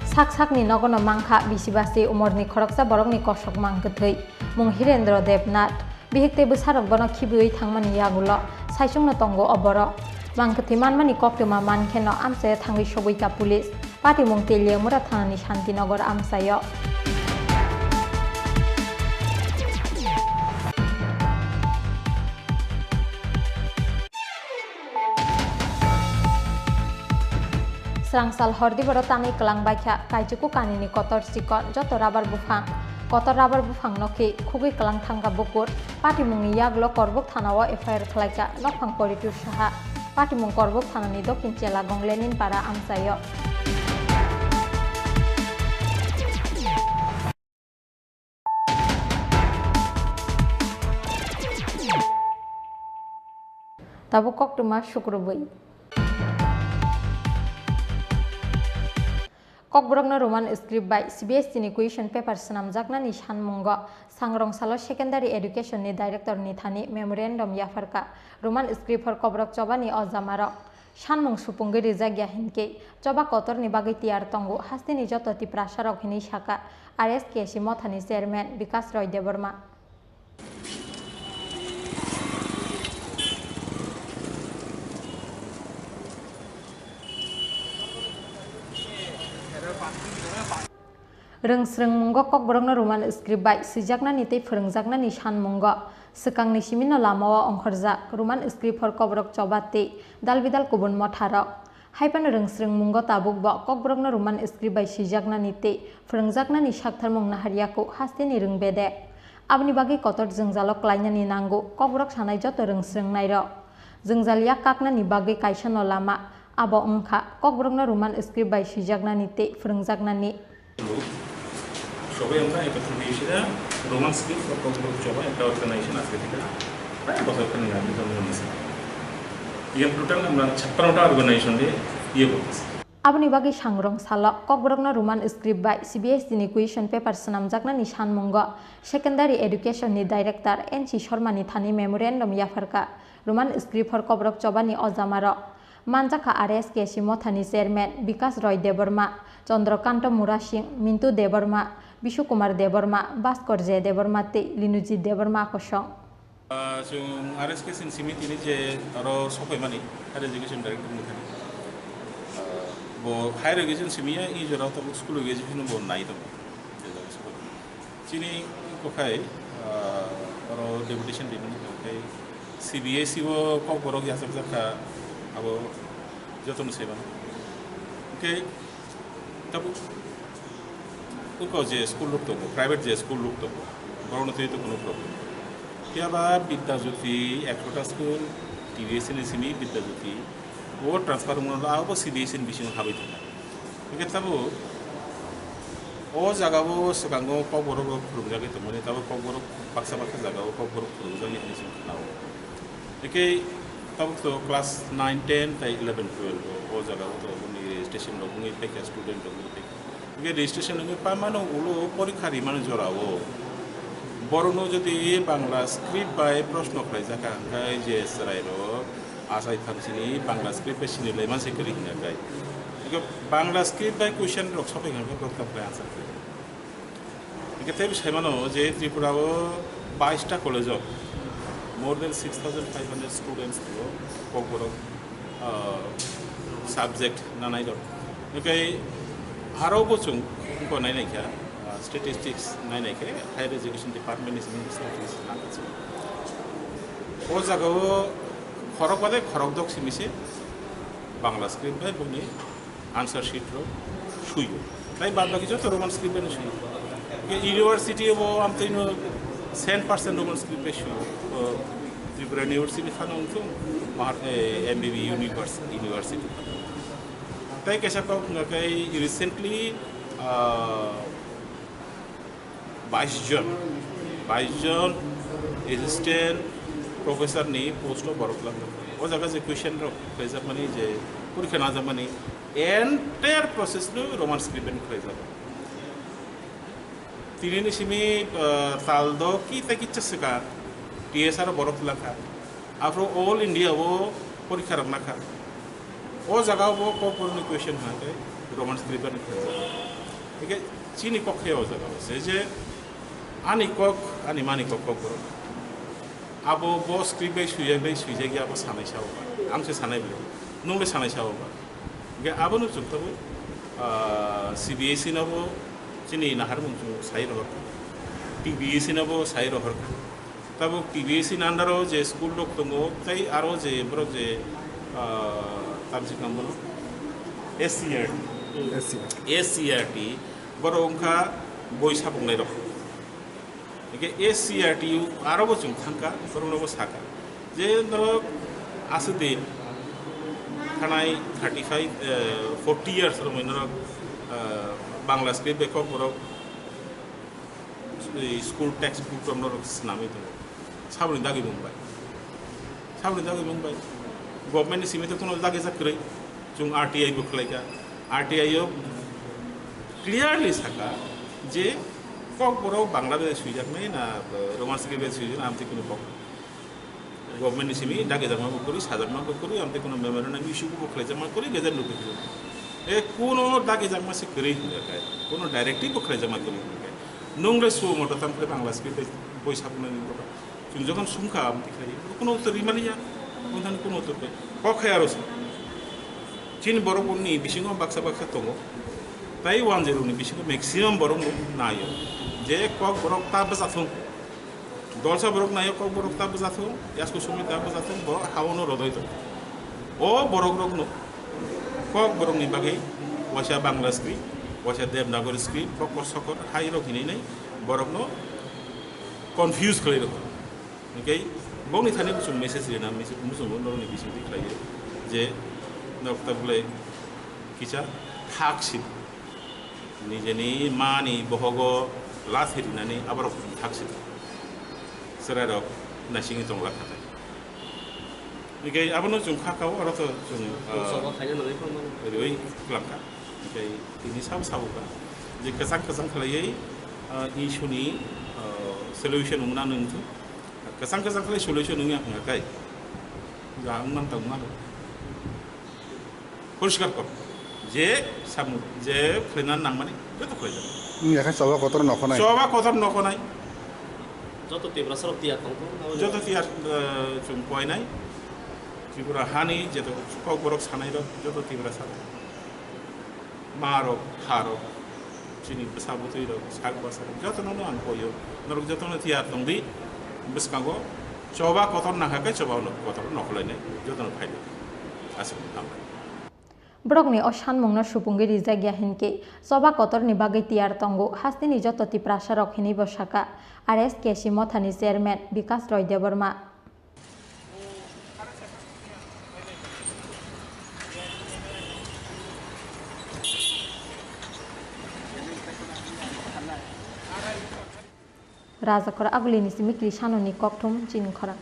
Sak sakni nogono mankha bisi basi umorni khoroksa borokni kosok mang kwthwi, mung Hirendra Debnath. Bihik tei bwsarok bono khibiwi thangmani yagulo saichungno tongo o borok. Mang kwthwi manmani koktwma mankheno amchaio thangwi sogwikha police. Patimung Teliamura thanani Santinagar amchaio. Srangsal hordiboro tanwi kwlang baikha, kaichuku kanini kotor chikon joto rubber buphang. Kotor rubber buphangno khe khugwi kwlang thangkha bukur. Patimungni yagulo Korbuk thanao F I R khlaikha nokphang Poritur saha. Patimung Korbuk thanani Dokhin Chelagong Leninpara amchaio. Tabuk koktwma sukrubwi. Kokborokno Roman script bai C B S E ni question paper swnamjaknani sanmungo Sangrong salo Secondary Education ni Director ni thani memorandum yapharkha. Roman script hor kokborok chobani o jamarok sanmung supungwi rijak ya hinkhe choba kotorni bagwi tiyar tongo hasteni joto Tiprasarok hinwi sakha R S K C Motha ni Chairman Bikas Roy Debbarma. Rwngsrwngmungo kokborokno Roman script bai swijaknani tei phwrwngjaknani sanmungo swkangni simino lamao ongkhorjak Roman script hor kokborok choba tei dalbidal kubun motharok. Haiphano rwngsrwngmungo tabukbo kokborokno Roman script bai swijaknani tei phwrwngjaknani saktharmung naharyaku hasteni rwng bedek. Aboni bagwi kotor jwngjalo klainani nango kokborok sanai joto rwngsrwngnairok. Jwngjal yak kaknani bagwi kaisano lama Abo wngkha Kokborokno Roman script bai swijaknani tei phwrwngjaknani. সবাই আমরা একত্রিত এসে Roman script for Kokborok চবা একটা অর্গানাইজেশন আজকে থেকে প্রায় বছর খানেক আগে জন্ম নিয়েছি। ইয়ে টোটাল আমরা ছাপ্পান্নটা অর্গানাইজেশন দিয়ে ইয়ে করতেছি। Aboni bagwi sangrong salo Kokborokno Roman script bai C B S E ni question paper swnamjaknani sanmungo Secondary Education ni Director N C Sharma ni thani memorandum yapharkha Roman script for Kokborok chobani o jamarok. Manjakha R S K C mothani chairman Bikas Roy Debbarma, Chandrakanta Murasing, Mintu Debbarma, Bishu Kumar Debbarma, Bhaskar J Debbarma tei Linujit Debbarma kosong. Ah, chwng R S K C ni simi tini je aro sokphaimani Higher Education Director ni thani. Ah, bo Higher Education simi ya, i jora tabuk school education bo nai tongo. Je jaga sokphaimani. Chini kokhai, ah, aro deputation rimani kokhai C B S E o Kokborok yachakjak kha, abo jotono se mano. Hwnkhe tabuk uko je school rok tongo, private je school rok tongo, borokno twi to kuno problem. Phiya ba Bidya Jyoti ekshota school, T B S E ni simi Bidya Jyoti, o transfer wngmano abo C B S E ni bisingo habai thangkha. Hwnkhe tabuk o jagao swkango Kokborok rok phwrwngjagwi tongmani, tabuk Kokborok baksa baksa jagao Kokborok phwrwngjagwi hinwi chwng khnao. Hwnkhe tabuk to class nine, ten tei eleven, twelve o, o jagao to boni registration rok wngwi paikha, student rok wngwi paikha. Hwnkhe registration wngwi paimano ulo porikha rimani jorao borokno jodi Bangla script bai proshno khlaijak kha, hwnkhe je chwrairok achai thangsini Bangla script bai sini laiman se kwrwi hwnkha khe. Hwnkhe Bangla script bai question rok sokphaikha hwnkhe borok tamo khe answer khlai. Hwnkhe teibo saimano je Tripura o bais ta college o more than six thousand five hundred students tongo, Kokborok, ah, subject nanai rok. Hwnkhe aro bo chwng wngkha nai naikha, ah, statistics nai naikhe higher education department ni simi statistics nangkha chwng. O jagao khorok badai khorok dok simi se Bangla script bai boni answer sheet rok suyo. Tai bad baki joto Roman script bai suyo. Ke university bo amtwino cent percent Roman script bai suyo. O Tripura University phano wngthung, mahar, eh, M B B Univers-, University. Tai kaisa kok wngkha khe recently, ah, bais jon, bais jon assistant professor ni post o borok lamjak. O jaga je question rok khlaijakmani, je porikha najakmani, entire process no Roman script bai khlaijak. Tini ni simi, ah, tal do ki ta kicha swka T S R o borok twlangkha. Afro all India o porikha rok nakha. O jaga o bo Kokborok ni question hwnkhe Roman script bai khlaijak. Hwnkhe chini kok khe o jaga o se je ani kok, ani mani kok, Kokborok. Abo bo script bai swijak bai swijak ya, abo sanai sao ba. Ang se sanai bwle. Nung le sanai sao ba. Hwnkhe abono chwng tabuk, ah, C B S E no bo chini naharmung chwng sai rohor kha. T B S E no bo sai rohor kha. Tabuk T B S E ni under o je school rok tongo, tei aro je borok je, ah, tamsi kang bono S C R T. S C R T. S C R T, borok wngkha boi sabuknai rok. Hwnkhe S C R T aro bo chwng thangkha, borokno bo sakha je norok aswk din thanai thirty five, eh, forty years romwi norok, eh, Bangla script bai Kokborok, eh, school text book rok norok swnamwi tongo. Saboni dagwi mung bai. Saboni dagwi mung bai. Government ni simi to kuno dagijak kwrwi. Chwng R T I bo khlaikha. R T I o clearly sakha je Kokborok Bangla bai swijaknai na, eh, Roman script bai swijaknai, amtwi kuno kok. Government ni simi dagijakma bo kwrwi, sajakma bo kwrwi, amtwi kuno memorandum issue bo khlaijakma kwrwi, gazette notification. E kuno dagijakma se kwrwi hwnjakhai, kuno directive bo khlaijakma kwrwi hwnjakhai. Nung le suo moto tamo khe Bangla script bai boi sabunani moto. Chwng jokhon sumkha, amtwi khlai, kuno uttor rimaliya, wngthani kuno uttor khe. Kok khai aro se. Chini borok ni bisingo baksa baksa tongo. Tai one zero ni bisingo maximum borok no naio. Je Kokborok ta bwsa thung. Dolsa borok naio, Kokborok ta bwsa thung, yasku sumi ta bwsa thung, borok haono rodoi tongo. O borok rokno Kokborok ni bagwi waisa Bangla script, waisa Devanagari script, bokor sokor hai rok hinwi nai borokno confuse khlai rokha. Hwnkhe bongni thani bo chwng message rina, message muchungo norokni bisingtwi khlaiwi je Norok ta bwlai kisa thak si nijeni mani bohogo lathi rinani aborok thak si chwrairok naisingwi tongla kha tai. Hingke abono chwng kha kao oro to chwng, ah, Sabo khaina nangwi phano. Riwi kwlangkha. Hingke tini sabo sabo kha je kwchang kwchang khlaiwi, ah, issue ni, ah, solution wngna nungthu. Kwchang kwchang khlai solution wngya hwnga kai. Ja wngman ta wngma. Poriskar kor. Je samu, je khlaina nangmani, joto khlaijak. Wngya khe choba kotor nokhonai. Choba kotor nokhonai. Joto Tiprasa rok tiyar tongkho, abo joto tiyar, eh, chwng koinai. Tripura hani jeto kok borok sanai rok, joto Tiprasa rok. Ma rok, pha rok, chini bwsa bwtwi rok, sak bwsa rok, jotono no ang koio. Norok jotono tiyar tongdi, bwskango choba kotor nangkha khe choba kotor nokholainai, jotono phaidi. Aswk hambai. Borokni o sanmungno supungwi rijak ya hinkhe choba kotorni bagwi tiyar tongo hasteni joto Tiprasa rok hinwi bo saka R S K C mothani chairman Bikas Roy Debbarma. Rajakhor Agulini simi Krisanoni kokthum chini khorang.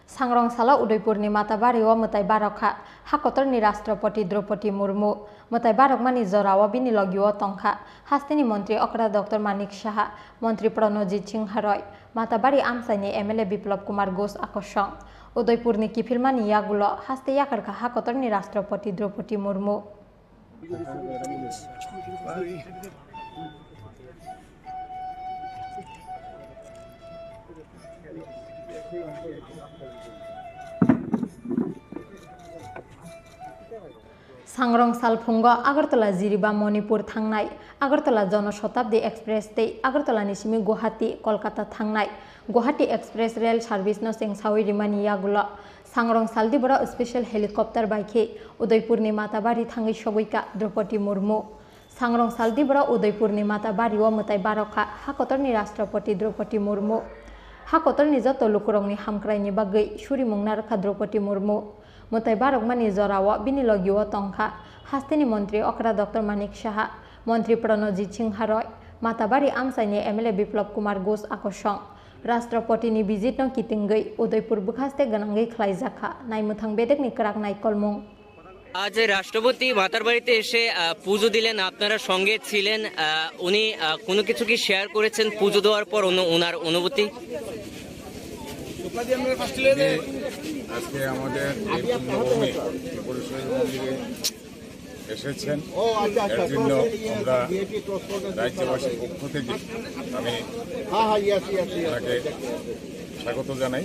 Sangrong salo Udaipurni Matabari o mwtai barokha, hakotorni Rashtrapati Draupadi Murmu. Mwtai barokmani jorao bini logio tongkha hasteni montri okra Doctor Manik Saha, montri Pranojit Singha Roy, Matabari amchaini M L A Biplab Kumar Ghosh akosong. Udaipurni kiphilmani yagulo haste yakarkha hakotorni Rashtrapati Draupadi Murmu. Sangrong salphungo Agartala Jiriba Manipur thangnai Agartala Jono Shatabdi Express tei Agartala ni simi Guwahati, Kolkata thangnai Guwahati Express Rail Service no chengsawi rimani yagulo Sangrong saldiboro special helicopter bai khe Udaipurni Matabari thangwi sogwi kha Draupadi Murmu. Sangrong saldiboro Udaipurni Matabari o mwtai barokha hakotorni Rashtrapati Draupadi Murmu. Hakotorni joto lukurokni hamkraini bagwi surimung narwkha Draupadi Murmu. Mwtai barokmani jorao bini logio tongkha hasteni montri okra Doctor Manik Saha, montri Pranojit Singha Roy, Matabari amchaini M L A Biplab Kumar Ghosh akosong. Rashtrapatini visit no kitingwi Udaipur bwkhaste gwnangwi khlaijakha naimwthang bedekni kwrak naikolmung. আজ রাষ্ট্রপতি মাতার বাড়িতে এসে, আহ, পুজো দিলেন, আপনারা সঙ্গে ছিলেন। আহ, উনি, আহ, কোনো কিছু কি শেয়ার করেছেন পুজো দেওয়ার পর, অনু-, ওনার অনুভূতি? আজকে আমাদের এই পুণ্যভূমি ত্রিপুরেশ্বরী মন্দিরে এসেছেন। এর জন্য আমরা রাজ্যবাসীর পক্ষ থেকে আমি ওনাকে স্বাগত জানাই।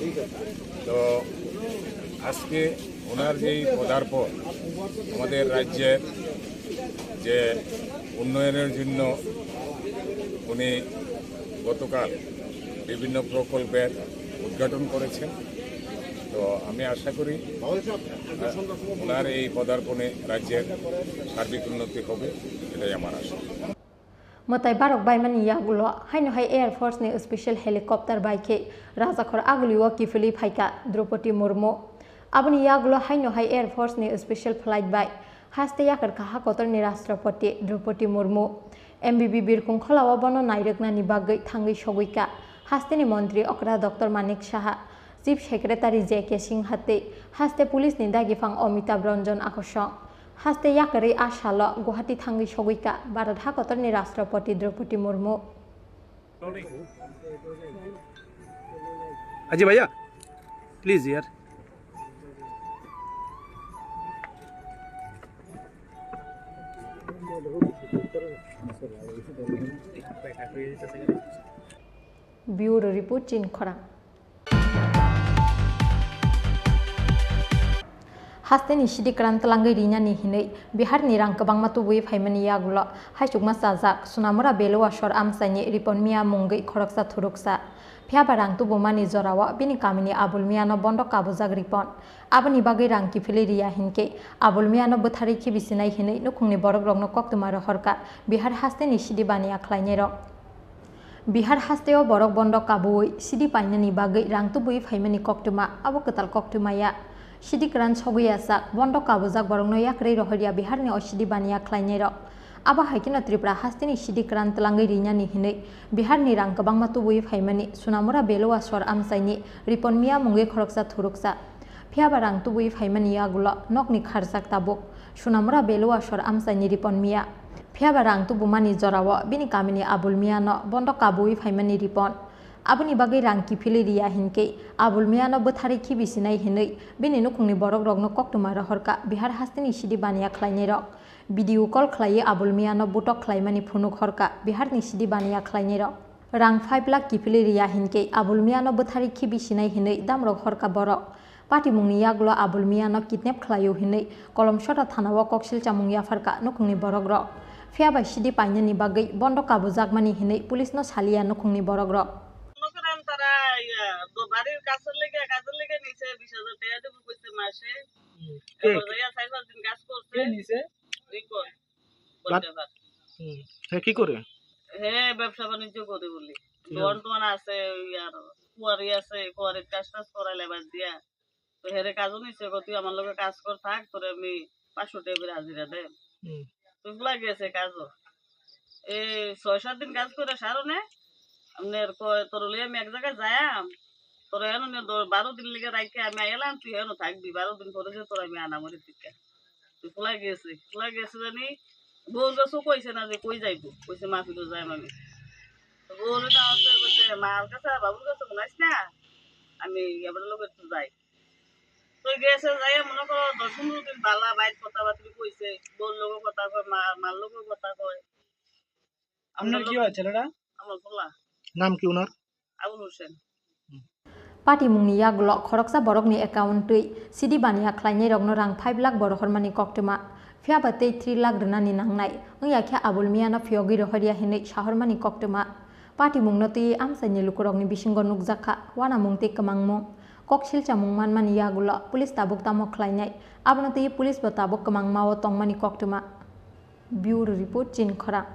তো আজকে ওনার যেই পদার্পণ, আমাদের রাজ্যের যে উন্নয়নের জন্য উনি গতকাল বিভিন্ন প্রকল্পের উদ্ঘাটন করেছেন। তো আমি আশা করি, আহ, ওনার এই পদার্পণে রাজ্যের সার্বিক উন্নতি হবে, এটাই আমার আশা। Mwtai barok baimani yagulo haino hai Air Force ni special helicopter bai khe Rajakhor Aguli o kiphilwi phaikha Draupadi Murmu. Aboni yagulo haino hai Air Force ni special flight bai haste yakarkha hakotorni Rashtrapati Draupadi Murmu. M B B Birkung Khola o bono nairwknani bagwi thangwi sogwi kha hasteni montri okra Doctor Manik Saha, Chief Secretary J K Singha tei haste police ni dagiphan Amitabh Ranjan akosong. Haste yakarwi a salo Guwahati thangwi sogwi kha Bharat hakotorni Rashtrapati Draupadi Murmu. Aji bhaiya, please yaar. Bureau Report, Chinkhorang. Hasteni sidi kwran twlangwi rinani hinwi Biharni rang kwbangma tubuwi phaimani yagulo haichukma chajak Sonamura Beluwa sor amchaini Ripon Miya mungwi khoroksa thuruksa. Phiyaba rang tubumani jorao bini kamini Abul Miyano bondo kabujak Ripon. Aboni bagwi rang kiphilwi riya hinkhe Abul Miyano bwtharwi khibisinai hinwi nukhungni borokrokno koktwma rohorkha Bihar hasteni sidi baniya khlainairok. Bihar hasteo borok bondo kabuwi sidi painani bagwi rang tubui phaimani koktwma, abo kwtal koktwma ya. Sidi kwran sogwi ya sak, bondo kabujak borokno yakrwi rohorya Biharni o sidi baniya khlainairok. Abo hai kheno Tripura hasteni sidi kwran twlangwi rinani hinwi Biharni rang kwbangma tubui phaimani Sunamura Beluwa sor amchaini Ripon Miya mungwi khoroksa thuruksa. Phiyaba rang tubui phaimani yagulo nokni kharjak tabuk Sunamura Beluwa sor amchaini Ripon Miya. Phiyaba rang tubumani jorao bini kamini Abul Miyano bondo kabuwi phaimani Ripon. Aboni bagwi rang kiphilwi riya hinkhe Abul Miyano bwtharwi khibi sinai hinwi bini nukhungni borokrokno koktwma rohorkha Bihar hasteni sidi baniya khlainairok. Video call khlaiwi Abul Miyano butok khlaimani phunuk horkha Biharni sidi baniya khlainairok. Rang five lakh kiphilwi riya hinkhe Abul Miyano bwtharwi khibi sinai hinwi damrok horkha borok. Patimungni yagulo Abul Miyano kidnap khlaio hinwi Kolomsora thanao koksil chamung yapharkha nukhungni borokrok. Phiya bai sidi painani bagwi bondo kabujakmani hinwi police-no saliya nukhungni borokrok. মনে করেন তারা, ইয়া, তো বাড়ির কাজের লেগে, কাজের লেগে নিছে বিশ হাজার টাকা দেবো কইছে মাসে। হুম। কে? এবার যাইয়া চার পাঁচ দিন কাজ করছে। কে নিছে? রিপন। বাদ-, বলতে পারে। হুম। হ্যাঁ, কি করে? হ্যাঁ, ব্যবসা বাণিজ্য করে বলি। হুম। দোকান টোকান আছে, ওই আর কুয়ারি আছে, কুয়ারির কাজ টাজ করাইলে বাদ দিয়া। তো হেরে কাজও নিছে, কয়, "তুই আমার লগে কাজ কর, থাক, তোরে আমি পাঁচশো টাকা করে হাজিরা দেন।" হুম। তো ফুলা গেছে কাজও। এই ছয় সাত দিন কাজ করে সারনে, আপনার কয়, "তোর লইয়া আমি এক জায়গায় যাইয়াম, তোর এনে দ-, বারো দিন লেগে রাখে আমি আইলাম, তুই এনে থাকবি, বারো দিন পরে যে তোর আমি আনামরি দিকে।" তো ফুলা গেছে, ফুলা গেছে জানি, বউর কাছেও কইছে না যে কই যাইবো, কইছে, "মাহফিলও যাইম আমি।" তো বউরে তো আমাকে কইছে, "মার কাছে, বাবুর কাছে মনে হয় না, আমি এবার লোকের তো যাই।" তো গেছে যাইয়া মনে করো দশ পনেরো দিন বালা বাইর কথাবার্তা কইছে, বউর লগে কথা কয়, মা-, মার লগে কথা কয়। আপনার কি হয় ছেলেটা? আমার পোলা। নাম কি ওনার? আবুল Hossain. Patimungni yagulo khoroksa borokni account twi sidi baniya khlainairokno rang five lakh bo rohormani koktwma, phiya ba tei three lakh rwnani nangnai wngya khe Abul Miyano phiyogwi rohorya hinwi sahormani koktwma. Patimungno twiwi amchaini lukurokni bisingo nukjakha uanamung tei kwmangmung. Koksil chamung manmani yagulo police tabuk tamo khlainai, abono twiwi police bo tabuk kwmangmao tongmani koktwma. Bureau Report, Chinkhorang.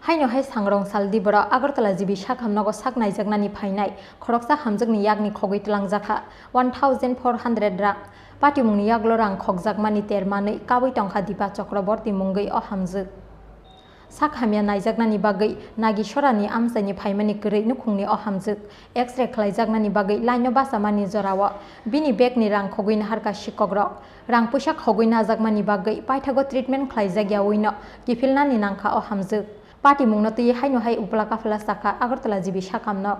Haino hai sangrong sal di borok Agartala G B sakham nogo sak naijaknani phainai khoroksa hamjwkni yakni khogwi twlangjakha one thousand four hundred rang. Patimungni yagulo rang khokjakmani ter manwi kabwi tongkha Dipa Chakraborty mungwi o hamjwk. Sak hamya naijaknani bagwi Nagisorani amchaini phaimani kwrwi nukhungni o hamjwk X-ray khlaijaknani bagwi line-o bachamani jorao bini bag-ni rang khogwi naharkha sikokrok. Rang puisa khogwi najakmani bagwi paithago treatment khlaijak yaui'-no kiphilnani nangkha o hamjwk. Patimungno twiwi haino hai upla kaphla sakha Agartala G B sakamno.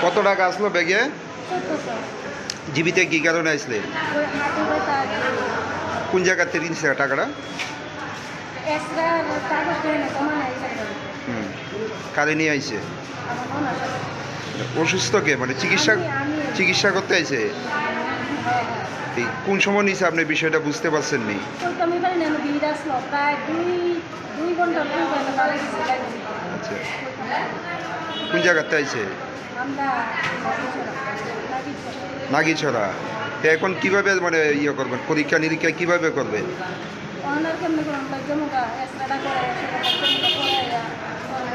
কত টাকা আসলো ব্যাগে? চোদ্দশো। জিবিতে কি কারণে আসলে? ওই হাঁটু ব্যথা আর কি। কোন জায়গাতে নিছে টাকাটা? এক্সরে আর কাগজ দিয়ে না, জমা নাই স্যার। হুম। কারে নিয়ে আইছে? আমার বোন আসলে। অসুস্থ কে? মানে চিকিৎসা, আমি, আমি। চিকিৎসা করতে আইছে? হ্যাঁ, হ্যাঁ। এই কোন সময় নিছে আপনি বিষয়টা বুঝতে পারছেন নি? ওই তো আমি এখানে নেন, ভিড় আসলো, প্রায় দুই, দুই ঘন্টা, দুই ঘন্টা দাঁড়াইছি লাইনে। আচ্ছা। কোন জায়গাতে আইছে? আমরা নাগিছড়া। নাগিছড়া। তো এখন কিভাবে মানে ইয়ে করবেন? পরীক্ষা নিরীক্ষা কিভাবে করবেন? ওনার কেমনে করুন? ভাই, যেমন গা, এক্সরেটা করে, সেটা কেমনে করে, ইয়া, করে।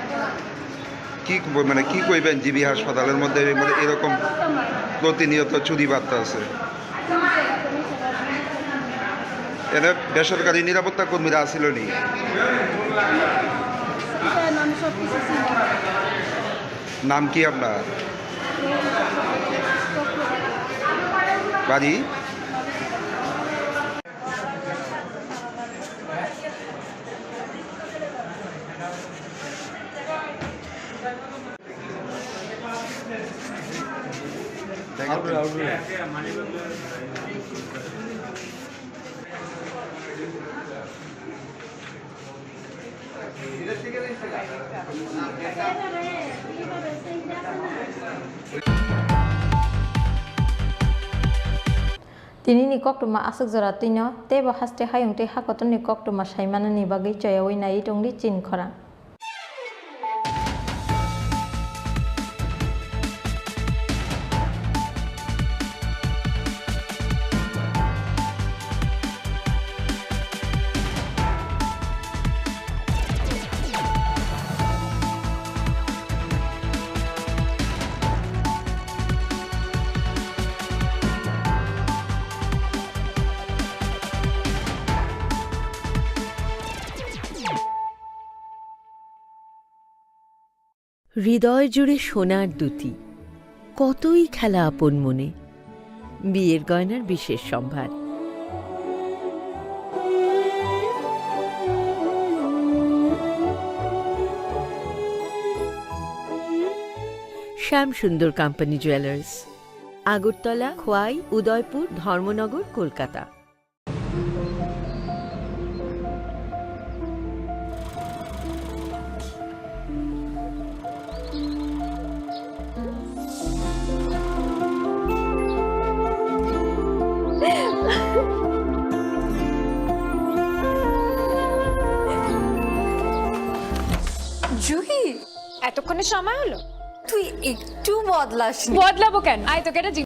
কি ক-, মানে কি কইবেন জিবি হাসপাতালের মধ্যে মানে এরকম প্রতিনিয়ত চুরি বার্তা আছে? এনে বেসরকারি নিরাপত্তা কর্মীরা আছিল নি? নাম কি আপনার? বাড়ি? Tinini koktwma aswk jora twino teibo haste hayung tei hakotorni koktwma saimanani bagwi choyaui naiwi tongdi Chinkhorang. হৃদয় জুড়ে সোনার দুতি, কতই খেলা আপন মনে। বিয়ের গয়নার বিশেষ সম্ভার। শ্যাম সুন্দর কোম্পানি জুয়েলার্স, আগরতলা, খোয়াই, উদয়পুর, ধর্মনগর, কলকাতা। জুহি, এতক্ষণে সময় হলো? তুই একটু বদলাসনি। বদলাবো কেন? আয়, তোকে একটা